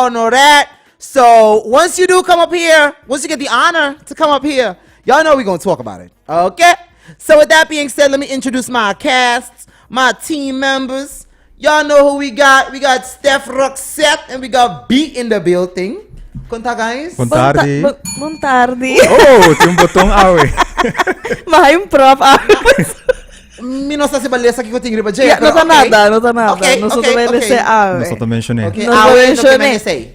Y'all know that. So once you do come up here, once you get the honor to come up here, y'all know we're gonna talk about it. Okay? So with that being said, let me introduce my cast, my team members. Y'all know who we got. We got Steph Roxette and we got B in the building. Con ta guys? Bon tardi. Bon, bon tardi. Oh, tin un boton awe. Maar hij een prop awe. Mi no sa si balesa kiko tin riba dje. Ja, no pero ta okay. nada, no ta nada. Okay, Nos okay, okay, okay. okay. awe. Nos ta mencioné. Okay, Nos awe no mencioné. te say.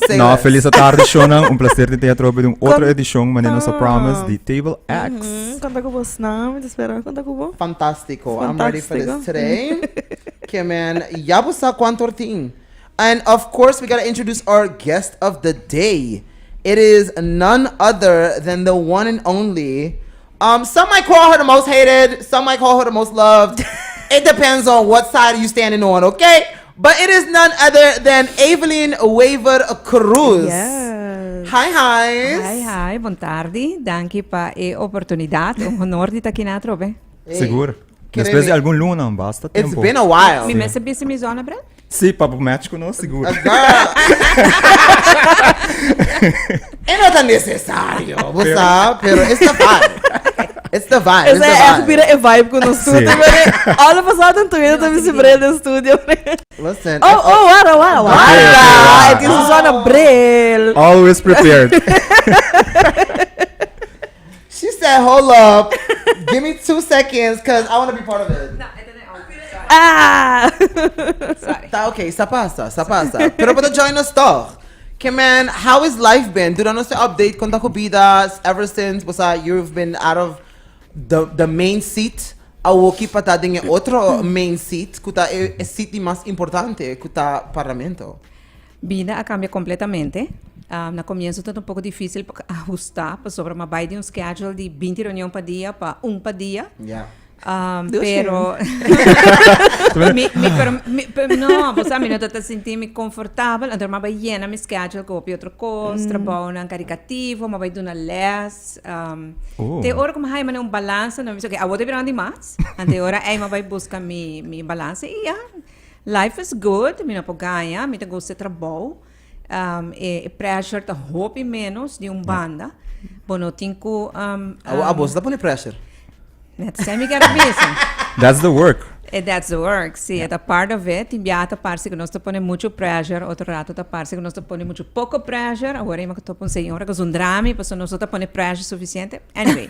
Say No, less. feliz tarde, Shona. Un placer di te atrobe di un otro Con- edicion, manera nos a promise, di Table X. Conta cu bos nan, mi ta spera. Conta cu bo. Fantastico. I'm ready for this Fantastico. today. Ke men, ya bo sa cuanto or tin. And of course, we gotta introduce our guest of the day. It is none other than the one and only. Some might call her the most hated, some might call her the most loved. It depends on what side you standing on, okay? But it is none other than Evelyn Wever Cruz. Yes. Hi, hi. Hi, hi, bon tardi. Danki pa e oportunidad. Un honor di ta aki na atrobe. Sigur. Kere Despues di mi- algun luna, basta It's tempo. been a while. Mi mester bisti mi zonnebril? Sí, pa bo match ku nos, sigur. Girl. E no ta necesario, bo sa, pero it's the vibe. It's the vibe. It's Esa the é echt vibe. bira e vibe ku nos Sí. tur. All of a sudden, tu ta bisti bril den studio. Listen. Oh, wara, wara, wara. Ok, wara. Het is een zonnebril. Always prepared. She said, hold up. Give me 2 seconds, because I want to be part of it. Ah! Sorry. Ta okay, sa pasa, sa pasa. Pero bo ta join us toch. Ke man, how is life been? Duna nos e update con ta cu bida ever since bo sa you've been out of the main seat. Awoki pa ta den e otro main seat cu ta e seat di mas importante cu ta parlamento. Bida a cambia completamente. Na comienzo ta un poco dificil pa ahusta pasobra m'a bay di un schedule di 20 reunion pa dia pa un pa dia. Dios Pero mi, mi, pero, mi, pero no, bo sa, mi no ta sinti mi comfortabel, anto m'a bay yena mi schedule cu hopi otro cos, trabounan caricativo, m'a bay duna les. Te ora cu mi haya manera un balansa, no mi bisa, okay, awor ta birando di mas, anto e ora ey m'a bay busca mi balansa y ya. Life is good, mi no por gaña, mi ta gusta e trabou. E pressure ta hopi menos di un banda. Bo no tin ku Abo abos ta pone pressure. Net esei mi kier a bisa. That's the work. That's the work, si, e ta part of it. Tin biaha ta parse ku nos ta pone muchu pressure, otro rato ta parse ku nos ta pone muchu poko pressure. Awor ei mi a topa un señora ku zundra mi pasobra nos no ta pone pressure suficiente. Anyway,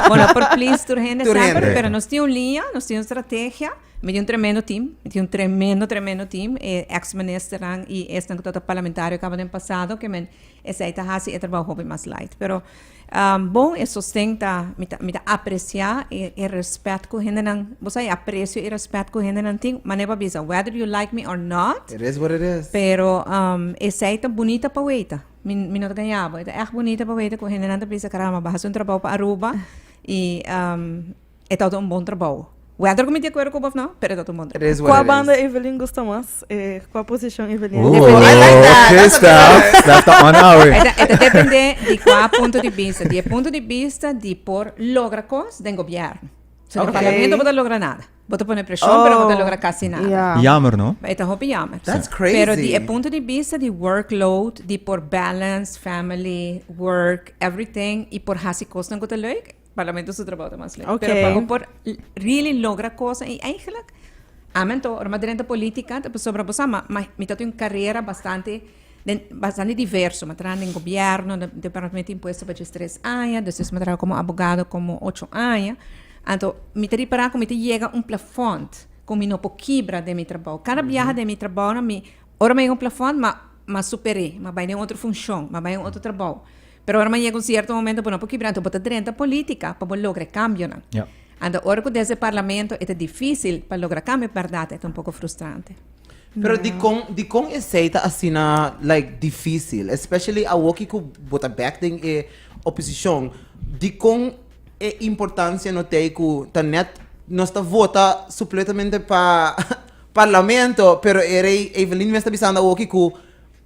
bo no por please tur hende Tur semper, hende. pero nos tin un liña, nos tin un strategia. Mi tin un tremendo team, mi tin un tremendo, tremendo team. E ex ministernan y esnan cu tabata parlamentario caba den pasado, ke men esey ta haci e trabao hopi mas light. Pero bon, e sosten ta, mi ta, mi ta aprecia e, e respet cu hendenan, bo sa e aprecio y respet cu hendenan tin, manera bo a bisa, whether you like me or not, It is what it is. pero esey ta bunita pa weita. Mi, mi no ta gaña bo, e ta echt bunita pa weita cu hendenan ta bisa, caramba, bo a haci un trabao pa Aruba y E tabata un bon trabou. Whether ku mi di akuerdo ku bo of no, pero e tabata un bon trabou. It is what Kua it is. banda Evelyn gusta mas? Eh, kua posishon Evelyn Oh, gusta I like that. okay, That's a good Steph. one. Steph ta on awe. E ta depende di kua punto di bista. Di e punto di bista di por logra kos den gobièrnu. So den Okay. parlamento bo ta logra nada. Bo ta pone preshon, pero bo ta logra kasi nada. Yeah. Jammer, no? E ta hopi jammer. That's crazy. Pero di e punto di bista di workload, di por balance family, work, everything, i por hasi kosnan ku ta leuk, Parlamento su trabou ta mas leuk. Ok. Pero pa bo por really logra cosa y eigenlijk, amen to, ora mi a drenta politica, ta pasobra bo sa, ma, ma mi ta tin un carera bastante, den, bastante diverso. Mi a traha den gobierno, den departamento di impuesto pa 13 aña, despues mi a traha como abogado como 8 aña. Anto, mi ta ripara cu mi ta yega un plafond cu mi no por kibra den mi trabou. Cada biaha den mi trabounan mi, ora mi yega un plafond, ma, ma super'é, ma bay den otro funcion, ma bay den otro trabou. Pero ora bo yega un cierto momento bo no por kibra, anto bo ta drenta politica pa bo logra e cambionan. Anto ora cu desde parlamento e ta dificil pa logra cambio, berdad e ta un poco frustrante. Pero dicon, dicon esey ta asina like dificil? Especially awoki cu bo ta bek den e oposicion, dicon e importancia no t'ey cu ta net nos ta vota supletamente pa parlamento, pero e rey Evelyn mes ta bisando awoki cu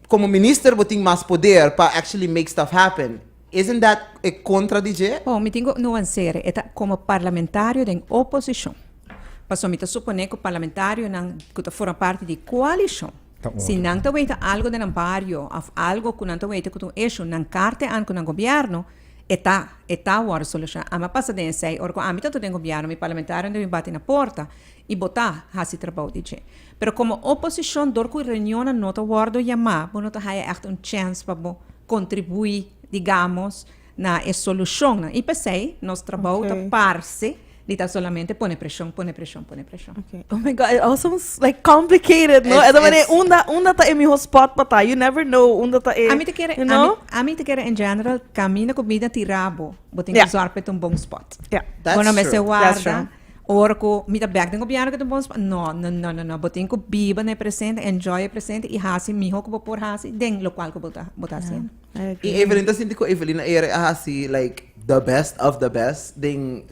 Como minister bo tin mas poder pa actually make stuff happen. Isn't that e contra di dje? Bon, mi tin cu nuansera. E ta como parlamentario den oposicion. Pasobra mi ta supone cu parlamentarionan cu ta forma parti di coalicion. Ta Si otro. nan ta weta algo den nan bario of algo ku nan ta weta ku ta un issue, nan karte aan ku nan gobierno, e ta, e ta wòrdu solushoná. Ami a pasa den esei, ora ku ami ta den gobierno, mi parlamentarionan ta bin bati na porta i bo ta hasi trabou di dje. Pero komo oposishon, dor ku reunionnan no ta wòrdu yamá, bo no ta haya ègt un chèns pa bo kontribuí, digamos, na e solushonnan. I p'esei nos trabou ta parse di ta solamente pone preshon, pone preshon, pone preshon. Okay. Oh my God, it all sounds like complicated, no? E ta manera unda, unda ta e miho spot pa ta? You never know unda ta e, Ami ta kere, you know? ami, ami ta kere in general, kaminda ku bida tira bo, bo tin ku zorg pa e ta un bon spot. Yeah. That's Bo no mester true. That's warda true. ora ku mi ta bek den gobièrnu ku ta un bon spot. No, no, no, no, no. Bo tin ku biba na e presente, enjoy e presente i hasi miho ku bo por hasi den lokual ku bo ta, bo ta hasiendo. I agree. I Evelyn ta sinti ku Evelyn a era a hasi like the best of the best den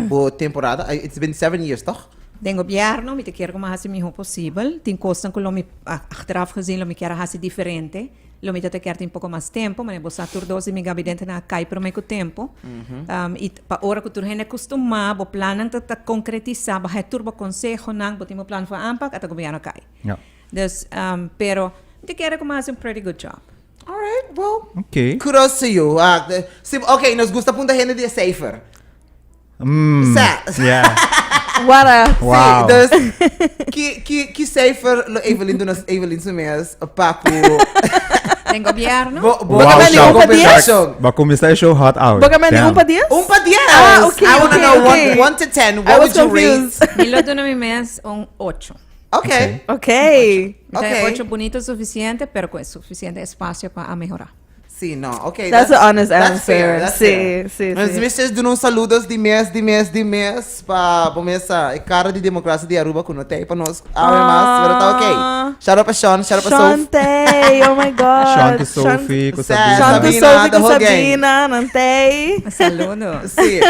bo temporada. It's been 7 years, toch? Den gobierno, mi ta kier como hasi miho posibel. Tin cosnan cu lo mi, achteraf gezien, lo mi kier a hasi diferente. Lo mi ta ta kier tin poco mas tempo, mane bo sa tur dos di mi gabinete nan a cay prome cu tempo. Y pa ora cu tur hende acostuma, bo plannan ta ta concretisa, bo haya tur bo consehonan, bo tin bo plan van aanpak, ata gobierno a cay. Dus, pero mi ta kere como hasi un pretty good job. All right, well. Okay. Kudos to you. Ah, si, okay, nos gusta punta hende di e cijfer. Sa. Yeah. What a... Wow. Sí, dus, ki, ki, ki cijfer lo Evelyn doen als Evelyn su mes pa ku... Den gobierno. Bo, bo, Wow, Boca men show. un pa 10? Ba kuminsá e show hot out. Boca men Damn. un pa 10? Un pa 10. Ah, okay, I wanna okay, know okay. 1 to 10. I What was would you rate? confused. Mi lo duna mi mes un 8. Okay. Okay. Okay. Okay. 8 bunito suficiente, pero cu suficiente espacio pa a mehora. Sí, no, okay. That's an honest that's answer. Fair, that's Sí, fair. sí, Nos sí. mester duna un saludos di mes, di mes, di mes pa bo mesa e cara di democracia di Aruba cu no t'ey pa nos awe mas, pero ta okay. Ah. Shout out pa Sean, shout out pa Sof. Shantay, oh my God. Sean cu Sophie, cu Sa- Sabina. Sean cu Sabina, Sophie, the cu whole gang. Sabina, Nantay. Saludos. Sí.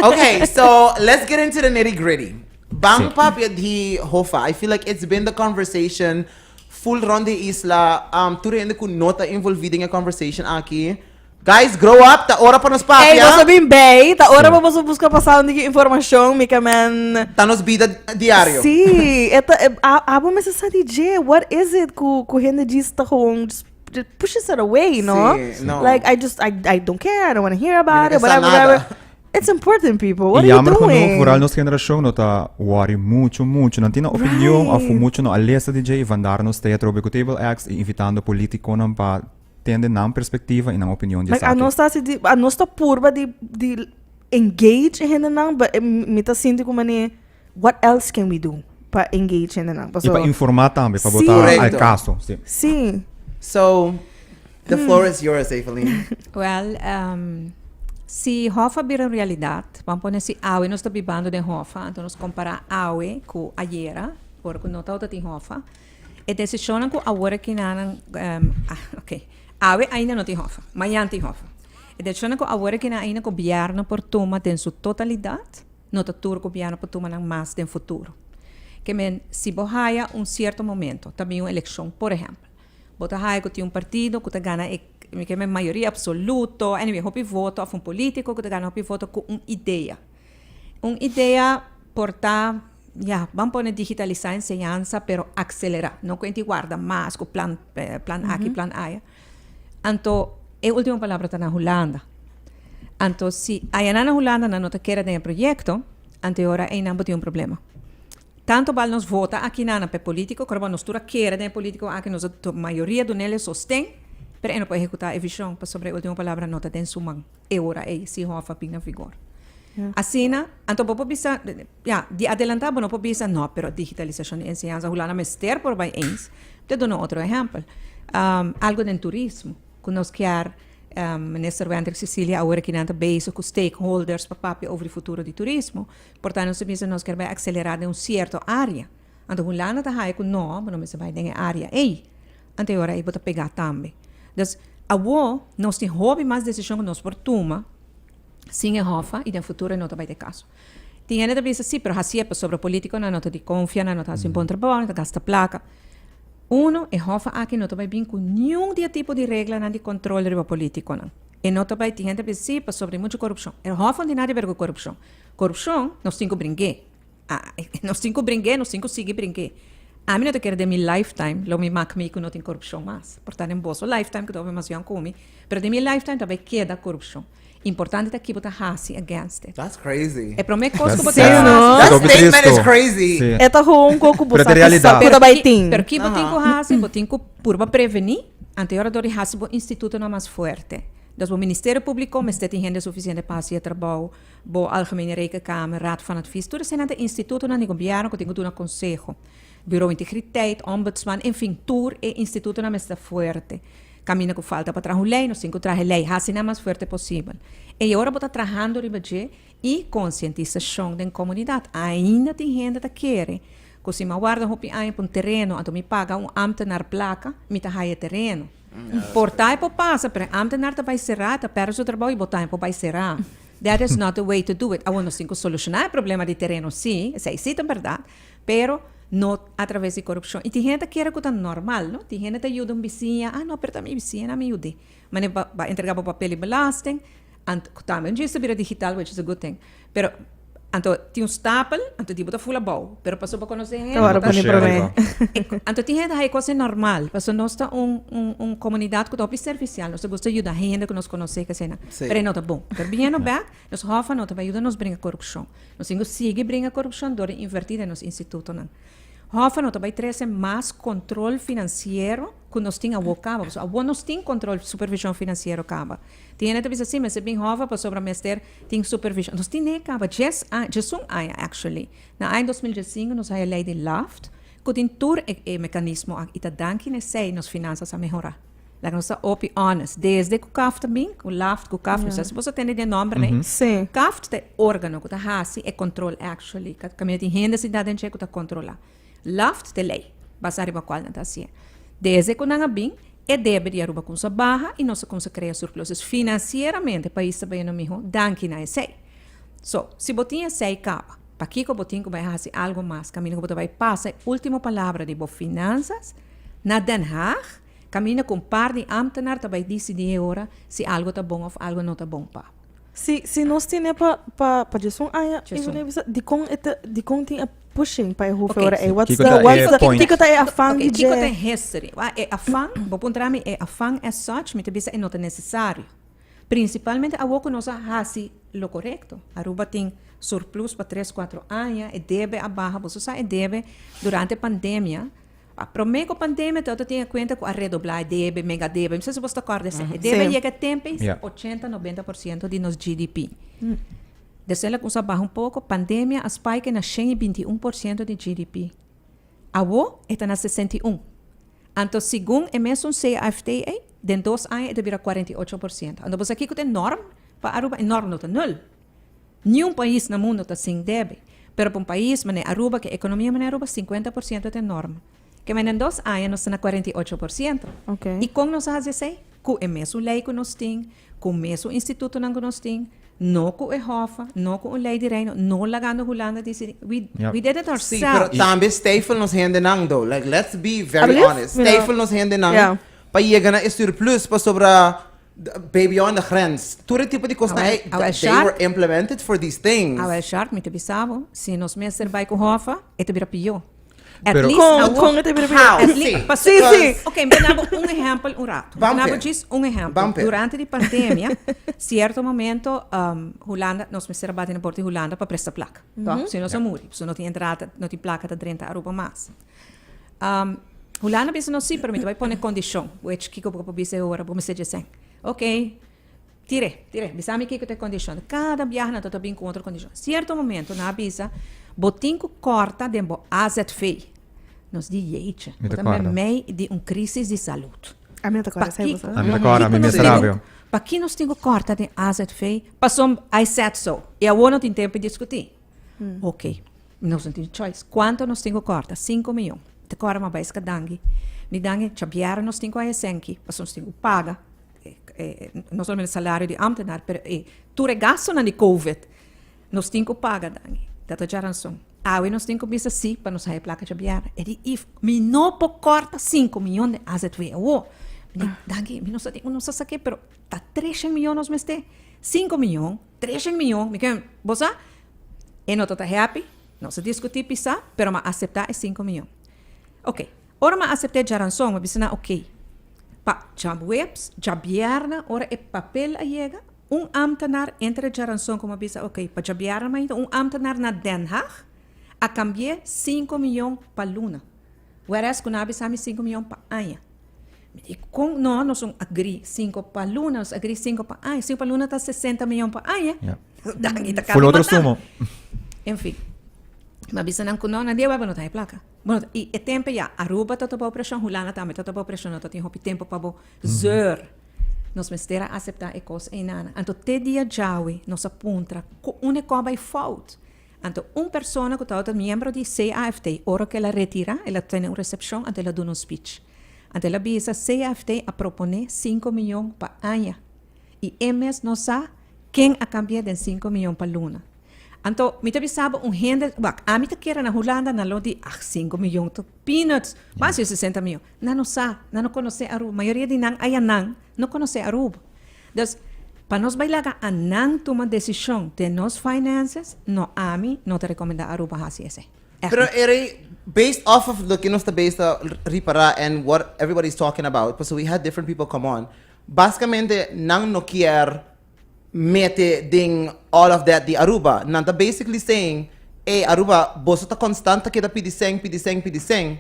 Okay, so let's get into the nitty gritty. Ban papia di HOFA. I feel like it's been the conversation full rond di isla. Tur hende cu no ta envolvi den e conversation aki. Guys, grow up. Ta ora pa nos Ey, papia. boso bin bij. Ta ora pa boso busca pasa un diki informacion, mi ke men. Ta nos bida diario. Sí, e ta, e, a, abo mester sa di dje. What is it cu, cu hende djis ta gewoon just, just pushes it away, no? Sí, no. Like, I just, I don't care, I don't wanna hear about Mi no it, ke sa whatever, nada. whatever. It's important, people. What I are you jammer genoeg, doing? vooral nos generacion no ta worry mucho, mucho. Nan tin nan opinion of mucho no a lesa di dje i vandaar nos ta atrobe cu Table X i invitando politiconan pa tende nan perspectiva i nan opinion di Like, esaki. anos ta hasi di, anos ta purba di, di engage e hendenan, but mi ta sinti cu mane, what else can we do pa engage hendenan? I Paso, pa informa tambe, pa bo Sí. ta al Correcto. caso. Sí. Sí. So, the floor is yours, Evelyn. Well, si HOFA bira un realidad, ban pone si awe nos ta bibando den HOFA, anto nos compara awe cu ayera, ora cu no tabata tin HOFA, e decisionnan cu awor aki nan, ah, ok, awe ainda no tin HOFA, mañan tin HOFA. E decisionnan cu awor aki nan ainda gobierno por tuma den su totalidad, no ta tur gobierno por tuma nan mas den futuro. Ke men, si bo haya un cierto momento, ta bin un eleccion, por ehempel, bo ta haya cu tin un partido cu ta gana e, mi ke men mayoria absoluto, anyway, hopi voto, of un politico cu ta gana hopi voto cu un idea. Un idea por ta, ya, ban pone digitalisa enseñansa, pero acelera, no cu enti guarda mas cu plan, plan aki, plan aya. Anto, e ultimo palabra ta na Hulanda. Anto, si ayanan na Hulanda nan no ta kere den e proyecto, anto e ora einan bo tin un problema. Tanto bal nos vota aki nan pa e politico, kor bo nos tur a kere den e politico aki, nos a mayoria dun'el e sosten, pero e no por ehecuta e vision, pasobra e ultimo palabra no ta den su man e ora ei, si Hof a bin na vigor. Asina, anto bo por bisa, ya, di adelanta bo no por bisa, no, pero digitalisacion di enseñansa Hulanda mester por bay eens. Te duna otro ehempel. Algo den turismo, cu nos kier Minister Wendrick Cecilia awor aki nan ta bezig cu stakeholders pa papia over di futuro di turismo. Por tanto nos ta bisa nos kier bay acelera den un cierto area. Anto Hulanda ta haya cu no, bo no mester bay den e area ey. Anto e ora ey bo ta pega tambe. Dus awo nos tin hopi mas decision cu nos por tuma sin e hofa y den futuro e no ta bay ta e caso. Tin hende ta bisa si, pero haci e pasobra politiconan no ta di confia, nan no ta haci un bon trabao, nan ta gasta placa. Uno, e hofa aki no ta bai bin ku niun di e tipo di reglanan di kontrol riba politikonan. E no ta bai, tin hende ta bisa, sí, pasobra tin muchu korupshon. E hofa no tin nada di ber ku korupshon. Korupshon, nos tin ku bring'é. Ah, nos tin ku bring'é, nos tin ku sigui bring'é. Ami no ta kere den mi lifetime lo mi mak mi ku no tin korupshon mas. Por ta den boso lifetime ku ta hopi mas yòn ku mi, pero den mi lifetime ta bai keda korupshon. Importante ta ki bo ta hasi against it. That's crazy. E promé kos ku bo Sí, tin ku no? hasi. That Hopi statement is tristo. crazy. Sí. E ta gewoon un ku bo Pero sa ta ku sa realidad. ku ta bai tin. Pero ki bo tin ku hasi? Bo tin ku purba prevení anto e ora dor di hasi bo institutonan mas fuerte. Dus bo Ministerio Públiko mester tin hende sufisiente pa hasi e trabou, bo Algemene Rekenkamer, Raad van Advies, tur eseinan ta institutonan di gobièrnu ku tin ku duna konseho. Bureau Integriteit, Ombudsman, enfin tur e institutonan mester ta fuerte. Kaminda ku falta pa traha un lei, nos tin ku traha e lei, hasi nan mas fuerte posibel. E ora bo ta trahando riba dje i konsientisashon den komunidat. Ainda tin hende ta kere ku si mi a warda hopi aña pa un tereno anto mi paga un ámtenar plaka, mi ta haya e tereno. Por ta e por pasa, pero e ámtenar ta bai será, ta pèrdè su trabou i bo tambe por bai será. That is not the way to do it. Awor nos tin ku solushoná e problema di tereno, sí, esei sí ta bèrdat, pero no a traves di korupshon. I tin hende ta kere ku ta normal, no? Tin hende ta yuda un bisiña, ah no, pero ta mi bisiña, nan mi yud'é. Manera bo ba entrega bo papel di belasting, anto tambe un djis ta bira digital, which is a good thing. Pero anto tin un stapel, anto di bo ta ful abou, pero pasobra bo konosé hende, Ta wòrdu bo ta pone promé. Anto tin hende ta haña kos e normal, pasobra nos ta un un un komunidat ku ta hopi servisial, nos ta gusta yuda hende ku nos konosé kese nan. Pero e no ta bon. Pero biniendo bèk, nos hòf a no ta bai yuda nos bringa korupshon. Nos tin ku sigui bringa korupshon dor di invertí den nos institutonan. Hòf a no ta bai trese mas kontrol finansiero ku nos tin awor kaba, pasobra awor nos tin kontrol, supervishon finansiero kaba. Tin hende ta bisa si mester bin hòf pasobra mester tin supervishon. Nos tin e kaba djes aña, djesun aña actually. Na aña 2015 nos haya lei di LAFT ku tin tur e e mekanismo aki i ta danki na esei nos finansas a mehorá. Laga nos ta opi honest. Desde ku CAFT a bin, ku LAFT, ku CAFT, no sa si boso a tende di e nòmber nei. Sí. CAFT ta e órgano ku ta hasi e kontrol actually. Kaminda tin hende sintá den dje ku ta kontrolá. LAFT ta e lei basá riba kual nan ta hasié. Desde ku nan a bin, e debe di Aruba kumsa baha i nos a kumsa krea surpluses. Finansieramente pais ta bayendo mihó danki na esei. So, si bo tin esei kaba, pakiko bo tin ku bai hasi algu mas kaminda ku bo ta bai pasa e último palabra di bo finansas na Den Haag, kaminda ku un par di ámtenar ta bai disidí e ora si algu ta bon òf algu no ta bon pa bo. Si, si nos tine pa, pa, pa djesun aña, Djesun. Ivonne bisa, dikon e ta, dikon tin e pushing pa e hof Ok. ora ei? What's Kiko the, ta e what's the, point? kiko ta e afan Ok, di kiko ta dje? e history? Wa, e afan, bo puntra mi e afan as such, mi ta bisa e no ta necesario. Principalmente awor cu nos a haci lo corecto. Aruba tin surplus pa tres, cuatro aña, e debe a baha, boso sa e debe durante pandemia, A prome cu pandemia todo tin e cuenta cu a redobla e debe, mega debe. Mi sa si boso ta corda esey. E debe Sí. yega tempo is Ja. 80, 90% di nos GDP. Despues el a cuminsa baha un poco, pandemia a spike na 121% di GDP. Awo e ta na 61. Anto segun e mesun CAFT ey, den dos aña e ta bira 48%. Anto bo sa kico ta e norm pa Aruba? E norm no ta nul. Niun pais na mundo ta sin debe. Pero pa un pais manera Aruba, ku e ekonomia manera Aruba, 50% ta e norma. Ke men den dos aña nos ta na 48%. Okay. I kon nos a hasi esei? Ku e mesun lei ku nos tin, ku mesun institutonan ku nos tin, no ku e hòf, no ku un lei di Reino, no lagando Hulanda disidi. We, Yep. we did it Sí, ourselves. pero tambe stijfel nos hendenan though. Like, let's be very Alblief? honest. Mi no- Stijfel nos hendenan Yeah. pa yega na e surplus pasobra Baby on the grens. Tur e tipo di kosnan Awel, ei, awel, they Shark. were implemented for these things. Awel Shark, mi ta bisa bo, si nos mester bai ku Hoffa, e ta bira pió. At Pero- least Kon, awor- kon e ta bira pió? How? At Sí. least, pas- Sí, sí. Ok, mi ta duna bo un ehèmpel un ratu. Mi ta duna bo Bampe. djis un ehèmpel. Bampe. Durante di pandemia, sierto momento, um, Hulanda, nos mester a bati na porta di Hulanda pa presta plaka. Tòg? Si nos a muri, pasobra no tin entrada, no tin plaka ta drenta Aruba mas. Um, Hulanda bisa nos sí, pero mi ta bai pone kondishon. Which kiko bo por bisa e ora, bo mester dje Ok, tire, tire. Bisa mi kiko ta e kondishon. Kada biaha nan ta bin ku otro kondishon. Sierto momento nan a bisa, bo tin ku kòrta den bo AZV. Nos di jeetje, Mi bo ta ta kòrda. meimei di un krisis di salud. A mi no ta kòrda esei, bo sa. A mi ta kòrda, mi mes rabio. Paki nos tin ku kòrta den AZV? Pasobra I said so. I awor no tin tempu di diskutí. Ok, nos no tin choice. Cuanto nos tin cu corta? Cinco miyon. Te cora ma bay ska dangi. Mi dangi, chabiera nos tin cu haya senki, pasobra nos tin cu paga, no solamente salario di ambtenaar, pero e tur e gastonan di covid, nos tin cu paga dangi. Dat ta djaranson. Awe nos tin cu bisa si pa nos haya placa chabiera. E di, if mi no por corta cinco miyon den AZW awo. Mi di, dangi, mi no sa di, no sa sa ke, pero ta treshen miyon nos mester. Cinco miyon. Treshen miyon, mi ke, bo sa, e no ta ta happy, nos a diskutí pisá, pero m'a aseptá e sinku miyon. Ok, ora mi a asept'é djaranson, mi a bisa nan ok. Pa djaweps, djabièrnè, ora e papel a yega, un ámtenar entre djaranson ku mi a bisa ok, pa djabièrnè mainta un ámtenar na Den Haag a kambi'é sinku mion pa luna. Whereas ku nan a bisa mi sinku mion pa aña. Mi di kon no, nos un agree sinku pa luna, nos agree sinku pa aña. Sinku pa luna ta sesenta mion pa aña. Ja. Dan ta Full otro sumo. En fin. Mi a bisa nan ku no, nan di bo no ta e plaka. Bo no ta, i e tempo ya, Aruba ta bou preshon, Hulanda tambe ta bou preshon, no ta tin hopi tempo pa bo zeur. Nos mester a aseptá e kos einan. Anto te dia djawe nos a puntra ku unda e kò bai fout. Anto un persona ku tabata miembro di CAFT, ora ku el a retirá, el a tene un resepshon, anto el a duna un speech. Anto el a bisa, CAFT a proponé sinku miyon pa aña i e mes no sa ken a kambi'é den sinku miyon pa luna. Anto mi ta bisa bo un hende, wak, ami ta kere na Hulanda nan lo di, ah, sinku miyon ta peanuts, mas di sesenta miyon. Nan no sa, nan no konosé Aruba. Mayoria di nan ayanan no konosé Aruba. Dus, pa nos bai laga a nan tuma desishon den nos finances, no, ami no ta rekomendá Aruba hasi esei. Ègt Pero no. Erey, based off of loke nos ta bezig ta ripará and what everybody is talking about, pasobra we had different people come on, basikamente nan no kier mete den all of that di Aruba. Nan ta basically saying, ey Aruba, boso ta constant ta keda pidi sèn, pidi sèn, pidi sèn.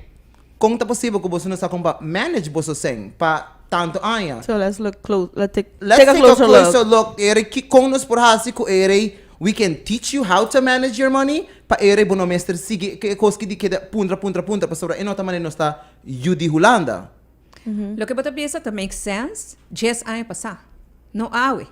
Kon ta posibel ku boso no sa kon pa manage boso sèn pa tantu aña? So let's look close, let's take, Let's take a take a closer look. closer look. Ere ki kon nos por hasi ku ere we can teach you how to manage your money pa ere bo no mester sigui ku e kos ki di keda puntra puntra puntra pasobra e no ta manera nos ta yu di Hulanda. Loke bo ta bisa ta make sense djes aña pasá, no awe.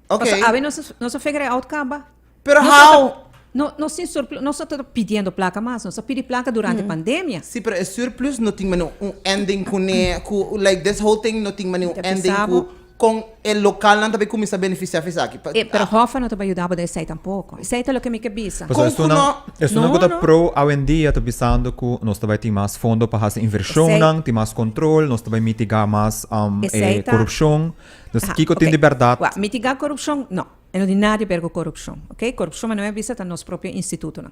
Ok. Pasobra awe nos nos a figure out kaba. Pero Nos how? ta- No, nos tin surplus, nos no ta pidiendo plaka mas, nos a pidi plaka durante pandemia. Sí, pero e surplus no tin mane un ending kuné, ku like this whole thing no tin mane un Ta ending bisa ku bo. kon e lokalnan ta bay kuminsá benefisiá fi esaki. Pa- Eh, pero Hoffa no ta bay yuda bo den esei tampoco. Esei ta loke mi ke bisa. Pasobra Kon ku estunan, no- estunan No, ku ta no. pro awendia ta bisando ku nos ta bai tin mas fondo pa hasi invershonnan, tin mas kontrol, nos ta bai mitigá mas um, Esei e ta- korupshon. Dus Aha, kiko tin oké. di bèrdat? Wak, mitigá korupshon, no. E no tin nada di ber ku korupshon, oké. Korupshon manera mi a bisa ta nos propio institutonan.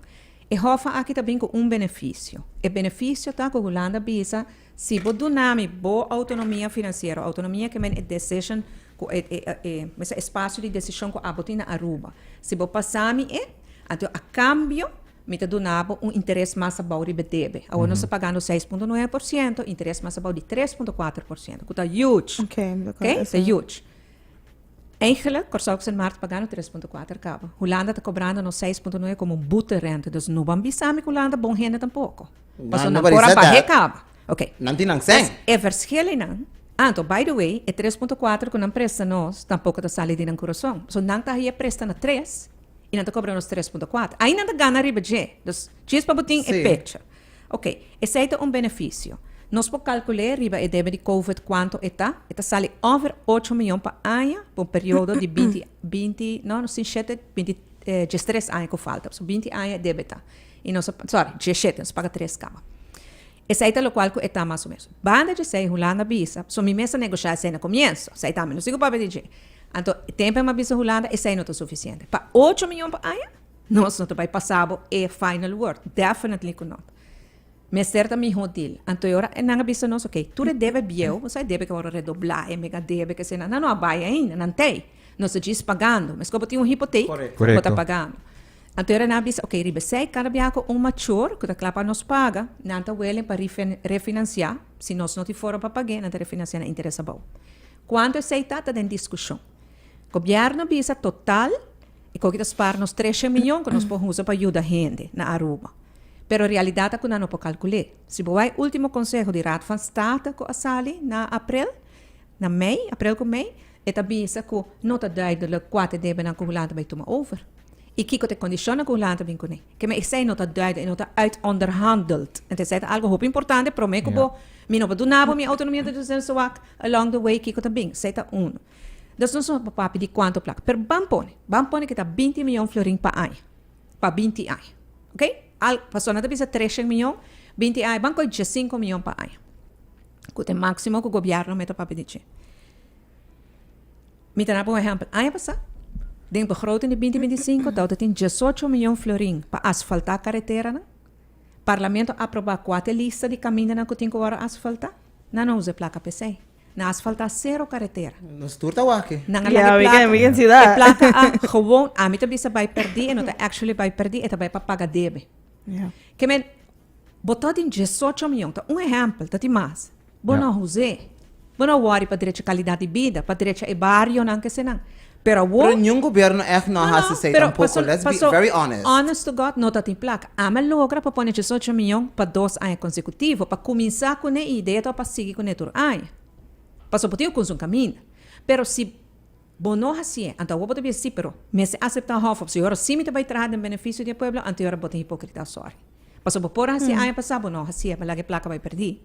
E Hoffa aki ta bin ku un benefisio. E benefisio ta ku Hulanda bisa Si bo duna mi bo autonomia financiero, autonomia ke men e decision ku e e e mester espacio di decision ku abo tin na Aruba. Si bo pasa mi e, anto a cambio mi ta duna bo un interes mas abou riba e debe. Awor nos ta pagando 6.9%, interes mas abou di 3.4%, ku ta huge. Ok, mi ta Ok, kòrda ta esei. huge. Eigenlijk, Kòrsou ku Sint Maarten pagando 3.4 kaba. Hulanda ta kobrando nos 6.9 komo un boeterente. Dus no ban bisa mi ku Hulanda bon hende tampoko. Pasobra nan nobody por a said bahe that. kaba. Ok. Nan tin nan sèn. Dus e verschillennan, anto by the way, e 3.4 ku nan presta nos tampoko ta sali di nan kurason. So nan ta haye presta na tres i nan ta kobra nos 3.4. Ai nan ta gana riba dje. Dus djis pa bo tin e Sí. picture. Ok, esei ta un benefisio. Nos por kalkul'é riba e debe di covid kuantu e ta. E ta sali over ocho miyon pa aña pa un periodo di binti, binti, no, nos tin shete, binti, diestres aña ku falta. So binti aña e debe ta. I nos a, sorry, diesshete, nos a paga tres kaba. Esei ta lokual ku e ta mas o menos. Banda di esei Hulanda bisa, so mi mes a negoshá esei na komienso, esei tambe no sigu papia di dje. Anto e tempu e mi a bisa Hulanda esei no ta sufisiente. Pa ocho miyon pa aña? Nos no ta bai pasa bo e final word. Definitely ku no. Mester ta miho deal. Anto e ora nan a bisa nos, ok, tur e debe bieu, bo sa e debe ku a wòrdu redoblá, e mega debe ke esei nan, nan no a bai ainda, nan t'ei. Nos ta djis pagando. Meskos bo tin un hipotek, bo ta pagando. Anto e ora nan a bisa, ok, riba esei kada biaha ku un mature ku ta kla pa nos paga, nan ta willing pa refinansiá, si nos no tin forma pa pag'é, nan ta refinansiá na interes abou. Kuantu esei ta, ta den diskushon. Gobièrnu a bisa total. E koki ta spar nos tresha miyon ku nos por usa pa yuda hende na Aruba. Pero realidat ta ku nan no por kalkul'é. Si bo wak e ultimo konseho di Raad van State ku a sali na aprel, na mei, aprel ku mei, e ta bisa ku no ta duidelik kua ta e debenan ku Hulanda bai tuma over. I kiko ta e kondishonnan ku Hulanda bin kuné. Keme esei no ta duidelik, e no ta uitonderhandeld. Ento esei ta algu hopi importante promé ku bo, mi no por duna bo mi outonomia ta duna wak along the way kiko ta bin. Esei ta unu. Dus nos no por papia di cuanto placa. Pero ban pone, ban pone cu ta binti miyon florin pa aña. Pa binti aña. Ok? Al, pasobra nan ta bisa treshen miyon, binti aña, ban coge diescinco miyon pa aña. Cu ta e maximo cu gobierno meta papia di dje. Mi ta daba un ehempel. Aña pasa, den begroting di binti 25, tawata tin diesocho miyon florin pa asfalta careteranan. Parlamento a aproba cua ta e lista di camindanan cu tin cu worde asfalta. Nan no usa e placa p'esey. Nan asfalta cero caretera. Nos tur ta wak. Nan a Yeah, laga e we placa. can, we can see E that. placa a gewoon, ami ta bisa bay perdi, e no ta actually bay perdi, e ta bay pa paga debe. Yeah. Ke men, bo ta tin diesocho mion, ta un ehempel, ta tin mas. Bo no huz'é. Bo no wòri pa drecha kalidat di bida, pa drecha e barionan kesenan. Pero awor. Pero niun gobierno ègt no a hasi esei tampoco, let's be very honest. Honest to God, no ta tin plaka. Ami a logra pa pone diesocho mion pa dos aña konsekutivo, pa kuminsá kuné i idea ta pa sigui kuné tur aña. Pasobra bo tin ku kunsa un kaminda. Pero si bo no hasié, anto awor bo ta bisa sí, pero mester aseptá hòf òf si ora sí mi ta bai traha den benefisio di e pueblo, anto e ora bo ta hipokrita, sorry. Pasobra bo por a hasi aña pasá, bo no a hasié, bo a laga e plaka bai pèrdí.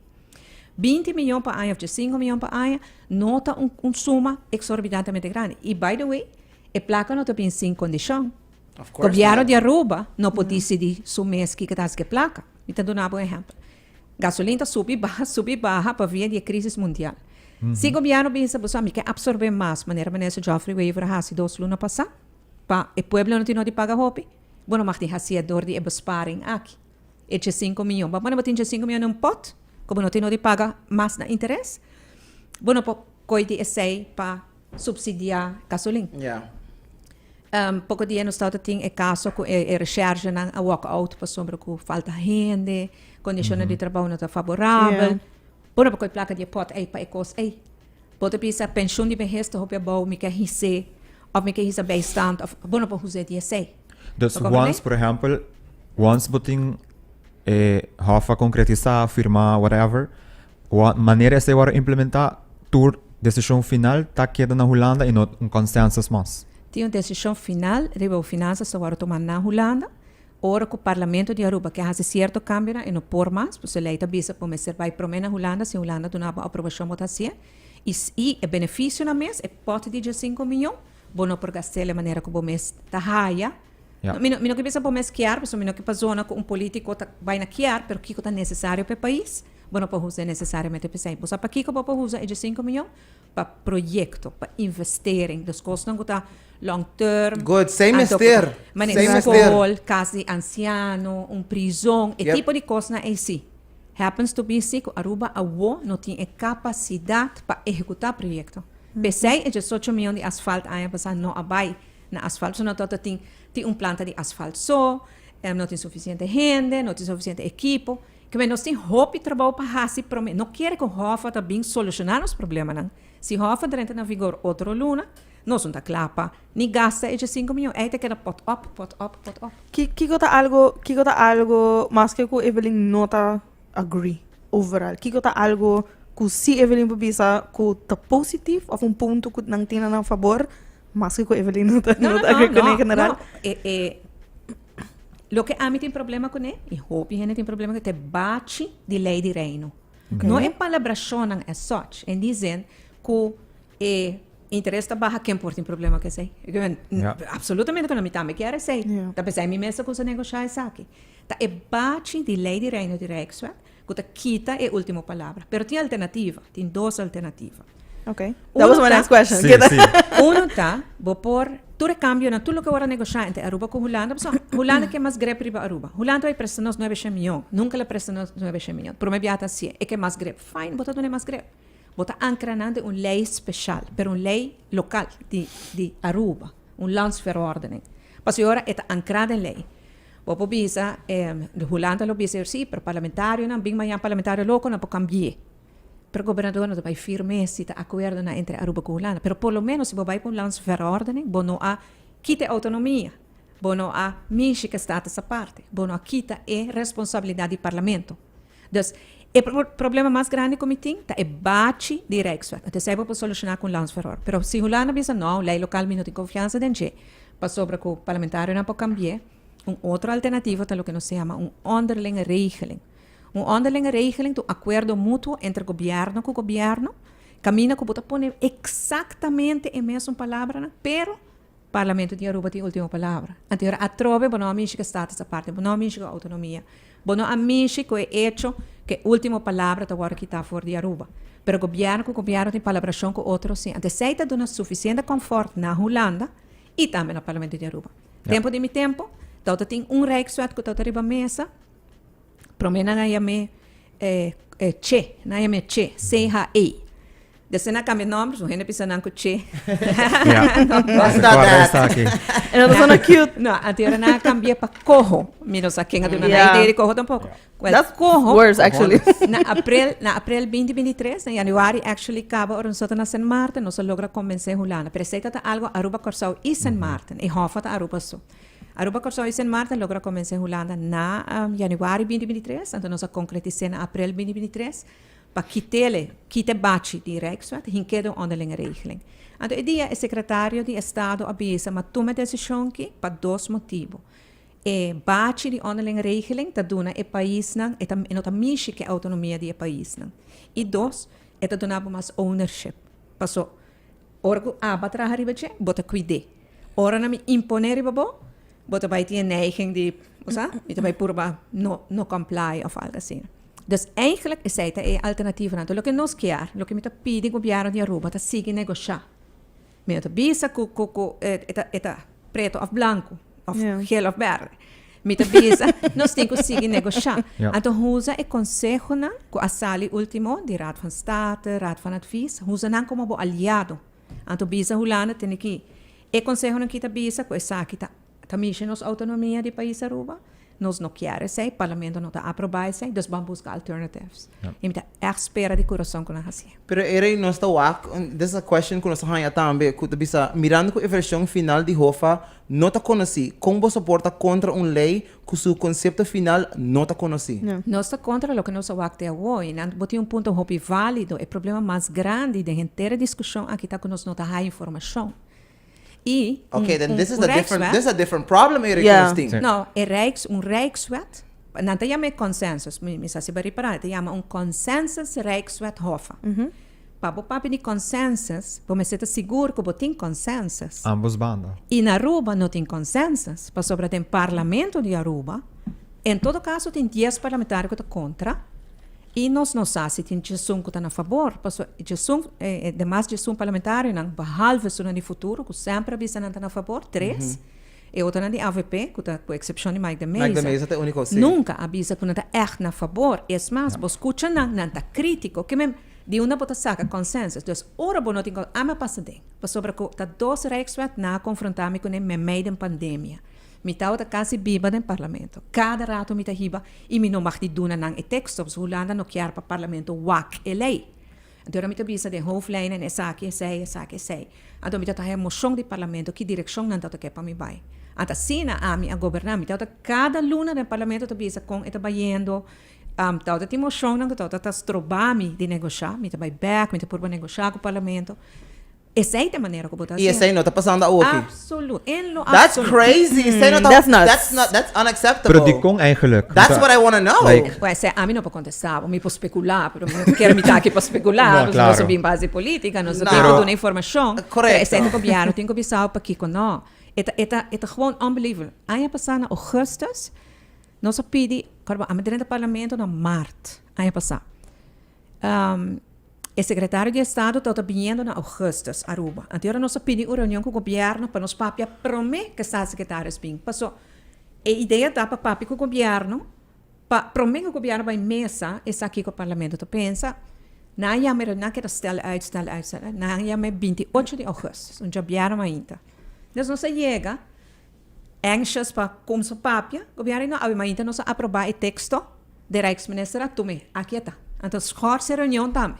20 miyon pa aña of 15 miyon pa aña no ta un, un suma exorbitantemente grandi. Y by the way, e placa no ta bin sin condicion. Of course Gobierno not. di Aruba no por dicidi su mes kico ta haci cu e placa. Mi ta duna bo un ehempel. Gasolin ta subi baha, subi baha pa via di e crisis mundial. Si gobierno bisa boso mi ke absorbe mas, manera minister Geoffrey Wever a haci dos luna pasa, pa e pueblo no tin no di paga hopi, bo no mag di hacié door di e besparing aki. E diesinco miyon. Bo a pone bo tin diesinco miyon den un pot ku bo no tin no di paga mas na interes. Bo no por koy di esei pa subsidiá gasolin. Ja. Poko dia nos tabata tin e kaso ku e e reshergenan a walk out pasobra ku falta hende, kondishonnan di trabou no ta faborabel. Bo no por koy plaka di e pot ei pa e kos ei. Bo ta bisa penshun di behes ta hopi abou, mi ke his'é òf mi ke hisa bijstand òf bo no por hus'é di esei. Dus once, por ehempel, once bo tin e hof a concretisa, firma, whatever, manera esei wòrdu implementá, tur desishon final ta keda na Hulanda i no un consensus mas. Tin un desishon final riba bo finansas ta wòrdu tuma na Hulanda. Ora ku Parlamento di Aruba ke hasi sierto kambionan e no por mas, pasobra e lei ta bisa ku mester bai promé na Hulanda, si Hulanda duna bo aprobashon bo ta hasié. I i e benefisionan mes, e pòt di diesinko mion, bo no por gast'el e manera ku bo mes ta haya. Ja. Mi no mi no ke bisa bo mes kier, pasobra mi no ke pa zona ku un polítiko ta bai na kier, pero kiko ta nesesario pa e pais, bo no por usa e nesesariamente p'esei. Bo sa pakiko bo por usa e diesinko mion? Pa proyecto, pa investering, dus cosnan cu ta long term. Good, sin Anto cu mester, ta mane sin mester. scol, cas di anciano, un prizon, e tipo di cosnan ey si. Happens to be si cu Aruba awo no tin e capacidad pa ehecuta proyecto. P'esey e diesocho miyon di asfalt aña pasa no a bay na asfalt, pasobra no tabata tin tin un planta di asfalt so, no tin suficiente hende, no tin suficiente ekipo. Keme nos tin hopi trabou pa hasi prome. No kere ku Hoffa ta bin solushoná nos problemanan. Si Hoffa drenta na vigor otro luna, nos no ta kla pa ni gasta e diesinko mion. Ei ta keda pot op, pot op, pot op. Ki kiko ta algo kiko ta algo maske ku Evelyn no ta agree overal kiko ta algo ku si Evelyn por bisa ku ta positif of un punto ku nan tin na nan fabor maske ku Evelyn no ta No, no no, ta no, agree kuné no, en general? no. E e Loke ami tin problema kuné, i hopi hende tin problema kuné, ta e bachi di lei di Reino. No e palabrashonnan as such, en die zin ku e interes ta baha, ken por tin problema ku esei? Absolutamente ku no, mi tambe kier esei. Ta p'esei mi mes a kusa negoshá esaki. Ta e bachi di lei di Reino di Rijkswet ku ta kita e ultimo palabra. Pero tin alternativa, tin dos alternativa. Ok. That was my next question. Sí, sí. Uno ta, bo por, tur e cambionan, tur loke worde negocia entre Aruba cu Hulanda, pasobra Hulanda ke mas grip riba Aruba. Hulanda bay presta nos nuebe shen miyon. Nunca el a presta nos nuebe shen miyon. Prome biaha ta hacié. E ke mas grip. Fine, bo ta duna e mas grip. Bo ta ancra nan den un ley special, pero un ley local di, di Aruba. Un landsverordening. Pasobra e ora e ta ancra den ley. Bo por bisa, Hulanda lo bisa, si, pero parlamentarionan, bin mañan parlamentario loco, nan por cambi'é. Pero gobernador no ta bai firm'é si ta akuerdonan entre Aruba ku Hulanda. Pero por lo menos si bo bai pa un landsverordening, bo no a kita e outonomia, bo no a mishi ku e status aparte, bo no a kita e responsabilidat di parlamento. Dus, e problema mas grandi ku mi tin ta e bachi di Rijkswet. Anto esei bo por solushoná ku un landsverordening. Pero si Hulanda bisa no, lei lokal mi no tin konfiansa den dje, pasobra ku parlamentarionan por kambi'é, un otro alternativa ta loke nos ta yama un onderlinge regeling. Un onderlinge regeling ta un akuerdo mutuo entre gobièrnu ku gobièrnu, kaminda ku bo ta pone eksaktamente e mesun palabranan, pero Parlamento di Aruba tin ultimo palabra. Anto ora atrobe bo no a mishi ku e status aparte, bo no a mishi ku outonomia, bo no a mishi ku e echo ku e ultimo palabra ta wòrdu kitá for di Aruba. Pero gobièrnu ku gobièrnu tin palabrashon ku otro si. Anto esei ta duna sufisiente kònfòrt na Hulanda i tambe na Parlamento di Aruba. Tempu di mi tempu, tabata tin un Rijkswet ku tabata riba mesa. Promé nan a yam'é Che, nan a yam'é Che, C-H-E. Despues nan a kambia nòmber, su hende bisa nan ku Che. That's not that. E no ta sona cute. No, anto ora nan a kambi'é pa Coho. Mi no sa ken a duna nan idea di Coho tampoko. Well, That's Coho. worse actually. Na aprel, na aprel 2023, na januari actually kaba ora nos ta na Sint Maarten, nos a logra konbensé Hulanda. Pero esei ta ta algo Aruba, Kòrsou i Sint Maarten. E hòf ta Aruba so. Aruba, Kòrsou i Sint Maarten logra konbensé Hulanda na januari 2023, anto nos a konkretisé na aprel 2023 pa kit'ele, kita e bachi di Rijkswet, hink'é den onderlinge regeling. Anto e dia e sekretario di Estado a bisa, ma tuma e desishon aki pa dos motibu. E bachi di onderlinge regeling ta duna e paisnan, e ta e no ta mishi ku e outonomia di e paisnan. I dos, e ta duna bo mas ownership. Paso, ora ku aba traha riba dje, bo ta kuid'é. Ora nan mi imponé riba bo, bo ta bai tin e neiging di, bo sa, mi ta bai purba no no comply òf algu asina. Dus eigenlijk esei ta e alternativanan. Anto loke nos kier, loke mi ta pidi gobièrnu di Aruba ta sigui negoshá. Mi no ta bisa ku ku ku e ta e ta preto òf blanku òf gel òf bèrdè. Mi ta bisa nos tin ku sigui negoshá. Anto usa e konsehonan ku a sali último di Raad van State, Raad van Advies, usa nan komo bo aliado. Anto bisa Hulanda tene ki e konsehonan ki ta bisa ku esaki ta ta mishi nos outonomia di pais Aruba. Nos no kier esei, parlamento no ta aprobá esei, dus ban buska alternatives. I mi ta ègt spera di kurason ku nan hasié. Pero era i nos ta wak, this is a question ku nos a haña tambe, ku ta bisa, mirando ku e vershon final di Hofa no ta konosí, kon boso por ta kontra un lei ku su konsepto final no ta konosí? Nos ta kontra loke nos a wak te awor, i nan bo tin un punto hopi válido. E problema mas grandi den henter e diskushon aki ta ku nos no ta haya informashon. I un, Okay, then un, this is un a different, rijkswet. this is a different problem, Erik Yeah. Christine. Sí. No, e rijks, un rijkswet, nan ta yama e consensus, mi, mi sa si bo a ripará, e ta yama un consensus rijkswet Hoffa. Pa bo papia di consensus, bo mester ta sigur ku bo tin consensus. Ambos banda. I na Aruba no tin consensus, pasobra den parlamento di Aruba, en todo caso tin dies parlamentario ku ta kontra, I nos no sa si tin djesun ku ta na fabor, pasobra e djesun, e demas djesun parlamentarionan, behalve esunnan di Futuro, ku semper a bisa nan ta na fabor, tres, e otronan di avp, ku ta ku eksepshon di Mike de Mike de Meza, Meza ta e úniko, si. nunka a bisa ku nan ta ègt na fabor. Es mas, bo skucha nan, nan ta krítiko. Ke men, di unda bo ta saka konsensus? Dus, ora bo no tin kon, ami a pasa den, pasobra ku ta dos Rijkswet nan a konfrontá mi kuné meimei den pandemia. Mi tabata kasi biba den parlamento. Kada rato mi ta hiba i mi no mag di duna nan e teksto, pasobra Hulanda no kier pa parlamento wak e lei. Anto ora mi ta bisa den hoofdlijnen esaki, esei, esaki, esei. Anto mi ta haña moshon di parlamento ki direkshon nan tabata ke pa mi bai. Anto asina ami a goberná. Mi tabata kada luna den parlamento ta bisa kon e ta bayendo. Tabata tin moshonnan ku tabata ta stroba mi di negoshá. Mi ta bai bèk, mi ta purba negoshá ku parlamento. Esei ta e manera ku bo ta I hasi. esei no ta pasando awoki. Absoluut. En lo That's absoluut. crazy. Esei no ta, That's nuts. that's not, that's unacceptable. Pero dikon eigenlijk? That's what I wanna know. Like, Pues esei ami no por kontestá bo. Mi por spekulá, pero mi no kier mi ta aki pa spekulá. No, Nos claro. a bin base polítika, nos a No. bin pa duna informashon. Correcto. Pero esei ta gobièrnu tin ku bisa bo pakiko no. E ta, e ta, e ta gewoon unbelievable. Aña pasá na augustus, nos a pidi, kòrda bo, ami drenta parlamento na mart aña pasá. E sekretario di estado tabata biniendo na augustus Aruba. Anto ora nos a pidi un reunion ku gobièrnu pa nos papia promé ku e staatssecretaris bin. Paso e idea ta pa papia ku gobièrnu pa promé ku gobièrnu bai mesa esaki ku parlamento ta pensa. Nan a yama e reunion, nan keda stel uit, stel uit, stel uit. Nan a yama e 28 di augustus, un djabièrnu mainta. Des nos a yega anxious pa kumsa papia, gobièrnu di no, awe mainta nos a aprobá e teksto. De Rijksminister a tum'é. Aki e ta. Anto schors e reunion tambe.